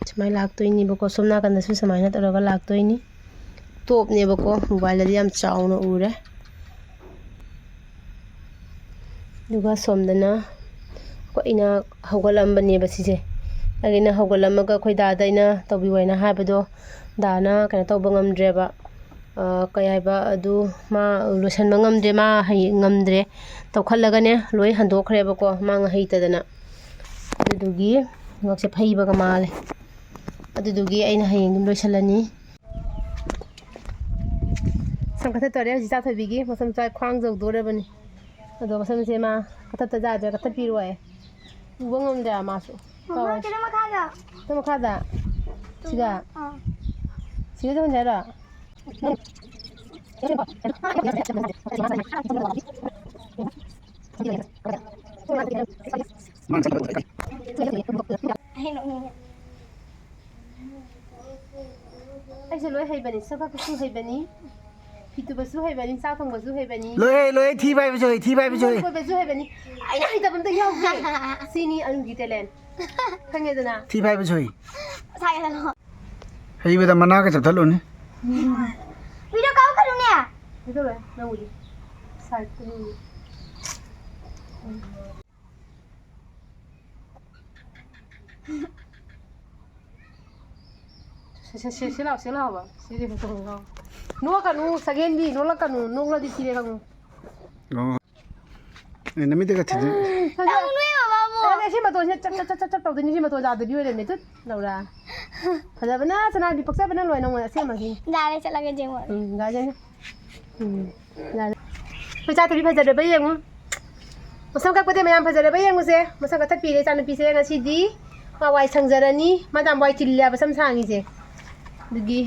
ꯁꯨꯃꯥꯏꯅ ꯂꯥꯛꯇꯣꯏꯅꯦꯕꯀꯣ, ꯁꯣꯝ ꯅꯥꯀꯟꯗꯁꯨ ꯁꯨꯃꯥꯏꯅ ꯇꯧꯔꯒ ꯂꯥꯛꯇꯣꯏꯅꯤ꯫ ꯇꯣꯞꯅꯦꯕꯀꯣ, ꯃꯣꯕꯥꯏꯜꯗꯗꯤ ꯌꯥꯝ ꯆꯥꯎꯅ ꯎꯔꯦ꯫ ꯑꯗꯨꯒ ꯁꯣꯝꯗꯅ ꯑꯩꯈꯣꯏ ꯑꯩꯅ ꯍꯧꯒꯠꯂꯝꯕꯅꯦꯕ ꯁꯤꯁꯦ꯫ ꯑꯩꯅ ꯍꯧꯒꯠꯂꯝꯃꯒ ꯑꯩꯈꯣꯏ ꯗꯥꯗ ꯑꯩꯅ ꯇꯧꯕꯤꯌꯨ ꯍꯥꯏꯅ ꯍꯥꯏꯕꯗꯣ, ꯗꯥꯅ ꯀꯩꯅꯣ ꯇꯧꯕ ꯉꯝꯗ꯭ꯔꯦꯕ꯫ ꯑꯥ, ꯀꯩ ꯍꯥꯏꯕ ꯑꯗꯨ, ꯃꯥ ꯂꯣꯏꯁꯟꯕ ꯉꯝꯗ꯭ꯔꯦ, ꯃꯥ ꯍꯩ-, ꯉꯝꯗ꯭ꯔꯦ꯫ ꯇꯧꯈꯠꯂꯒꯅꯦ ꯂꯣꯏ ꯍꯟꯗꯣꯛꯈ꯭ꯔꯦꯕꯀꯣ, ꯃꯥ ꯍꯩꯇꯗꯅ꯫ ꯑꯗꯨꯗꯨꯒꯤ ꯉꯛꯁꯦ ꯐꯩꯕꯒ ꯃꯥꯜꯂꯦ꯫ ꯑꯗꯨꯗꯨꯒꯤ ꯑꯩꯅ ꯍꯌꯦꯡ ꯑꯗꯨꯝ ꯂꯣꯏꯁꯜꯂꯅꯤ꯫ ꯁꯝ ꯀꯛꯊꯠꯇꯣꯔꯦ ꯍꯧꯖꯤꯛ ꯆꯥꯊꯣꯏꯕꯤꯒꯤ꯫ ꯃꯁꯝ ꯆꯥ ꯈ꯭ꯋꯥꯡ ꯌꯧꯗꯣꯔꯕꯅꯤ꯫ ꯑꯗꯣ ꯃꯁꯝꯁꯦ ꯃꯥ ꯀꯛꯊꯠꯇ ꯌꯥꯗ꯭ꯔꯦ, ꯀꯛꯊꯠꯄꯤꯔꯣ ꯍꯥꯏ꯫ ꯎꯕ ꯉꯝꯗ꯭ꯔꯦ ꯃꯥꯁꯨ꯫ ꯃꯃꯥ, ꯀꯥꯎꯔꯦ꯫ ꯀꯩꯅꯣ ꯃꯈꯥꯗ꯫ ꯀꯩꯅꯣ ꯃꯈꯥꯗ? ꯁꯤꯒ? ꯑꯥ꯫ ꯁꯤꯒ ꯇꯧꯍꯟꯁꯦ ꯍꯥꯏꯔꯣ? ꯑꯩ ꯅꯣꯛꯅꯤꯡꯉꯦ꯫ ꯑꯩꯁꯨ ꯂꯣꯏ ꯍꯩꯕꯅꯤ, ꯁꯝ ꯀꯛꯄꯁꯨ ꯍꯩꯕꯅꯤ, ꯐꯤ ꯇꯨꯕꯁꯨ ꯍꯩꯕꯅꯤ, ꯆꯥꯛ ꯊꯣꯡꯕꯁꯨ ꯍꯩꯕꯅꯤ꯫ ꯂꯣꯏ ꯍꯩ, ꯂꯣꯏ ꯍꯩ, ꯊꯤ ꯐꯥꯏꯕꯁꯨ ꯍꯩ, ꯊꯤ ꯐꯥꯏꯕꯁꯨ ꯍꯩ꯫ ꯀꯣꯏꯕꯁꯨ ꯍꯩꯕꯅꯤ꯫ ꯑꯩꯅ ꯍꯩꯇꯕ ꯑꯝꯇ ꯌꯥꯎꯗꯦ꯫ ꯁꯤꯅꯤ ꯑꯔꯨꯟꯒꯤ talent꯫ ꯈꯪꯉꯦꯗꯅ? ꯊꯤ ꯐꯥꯏꯕꯁꯨ ꯍꯩ꯫ ꯁꯥꯏ ꯍꯜꯂꯣ꯫ ꯍꯩꯕꯗ ꯃꯅꯥꯒ ꯆꯞꯊꯠꯂꯨꯅꯤ꯫ ꯚꯤꯗꯤꯑꯣ ꯀꯥꯞꯀꯅꯨꯅꯦ꯫ ꯀꯩꯗꯧꯔꯦ? ꯅꯪꯕꯨꯗꯤ꯫ ꯁꯥꯏꯠꯇ ꯅꯪꯕꯨꯗꯤ꯫ ꯁꯤ, ꯁꯤ, ꯁꯤ, ꯁꯤ ꯂꯥꯎ, ꯁꯤ ꯂꯥꯎꯕ꯫ ꯁꯤꯗꯤ ꯐꯣꯇꯣ ꯂꯥꯎ꯫ ꯅꯣꯛꯀꯅꯨ, ꯁꯒꯦꯟꯗꯤ ꯅꯣꯛꯂꯛꯀꯅꯨ, ꯅꯣꯛꯂꯗꯤ ꯊꯤꯔꯦ ꯈꯪꯉꯨ꯫ ꯑꯣ꯫ ꯑꯦ, ꯅꯃꯤꯠꯇꯒ ꯊꯤꯟꯖꯤꯟ-, ꯇꯧꯅꯨꯍꯦ, ꯃꯃꯥꯕꯨ꯫ ꯑꯗꯨꯅꯦ ꯁꯤ ꯃꯇꯣꯟꯁꯦ ꯆꯞ, ꯆꯞ, ꯆꯞ, ꯆꯞ ꯇꯧꯗꯣꯏꯅꯤ, ꯁꯤ ꯃꯇꯣꯟ ꯌꯥꯗꯕꯤ ꯑꯣꯏꯔꯝꯃꯦ꯫ ꯇꯨꯠ, ꯂꯧꯔꯥ꯫ ꯐꯖꯕꯅ ꯁꯅꯥꯗꯤ ꯄꯛꯆꯕꯅ ꯂꯣꯏ ꯅꯪꯉꯣꯟꯗ ꯑꯁꯦꯡꯕꯒꯤ꯫ ꯌꯥꯔꯦ, ꯆꯠꯂꯒꯦ, ꯌꯦꯡꯉꯣ꯫ ꯎꯝ, ꯌꯥꯔꯦ꯫ ꯎꯝ, ꯌꯥꯔꯦ꯫ ꯑꯩꯈꯣꯏ ꯆꯥꯊꯕꯤ ꯐꯖꯔꯕ ꯌꯦꯡꯉꯨ꯫ ꯃꯁꯝ ꯀꯛꯄꯗꯤ ꯃꯌꯥꯝ ꯐꯖꯔꯕ ꯌꯦꯡꯉꯨꯁꯦ꯫ ꯃꯁꯝ ꯀꯛꯊꯠꯄꯤꯔꯦ ꯏꯆꯥꯅꯨꯄꯤꯁꯦ ꯉꯁꯤꯗꯤ꯫ ꯃꯥ ꯋꯥꯏ ꯁꯪꯖꯔꯅꯤ꯫ ꯃꯥꯗꯤ ꯌꯥꯝ ꯋꯥꯏ ꯆꯤꯜꯂꯦ ꯍꯥꯏꯕ ꯁꯝ ꯁꯥꯡꯉꯤꯁꯦ꯫ ꯑꯗꯨꯒꯤ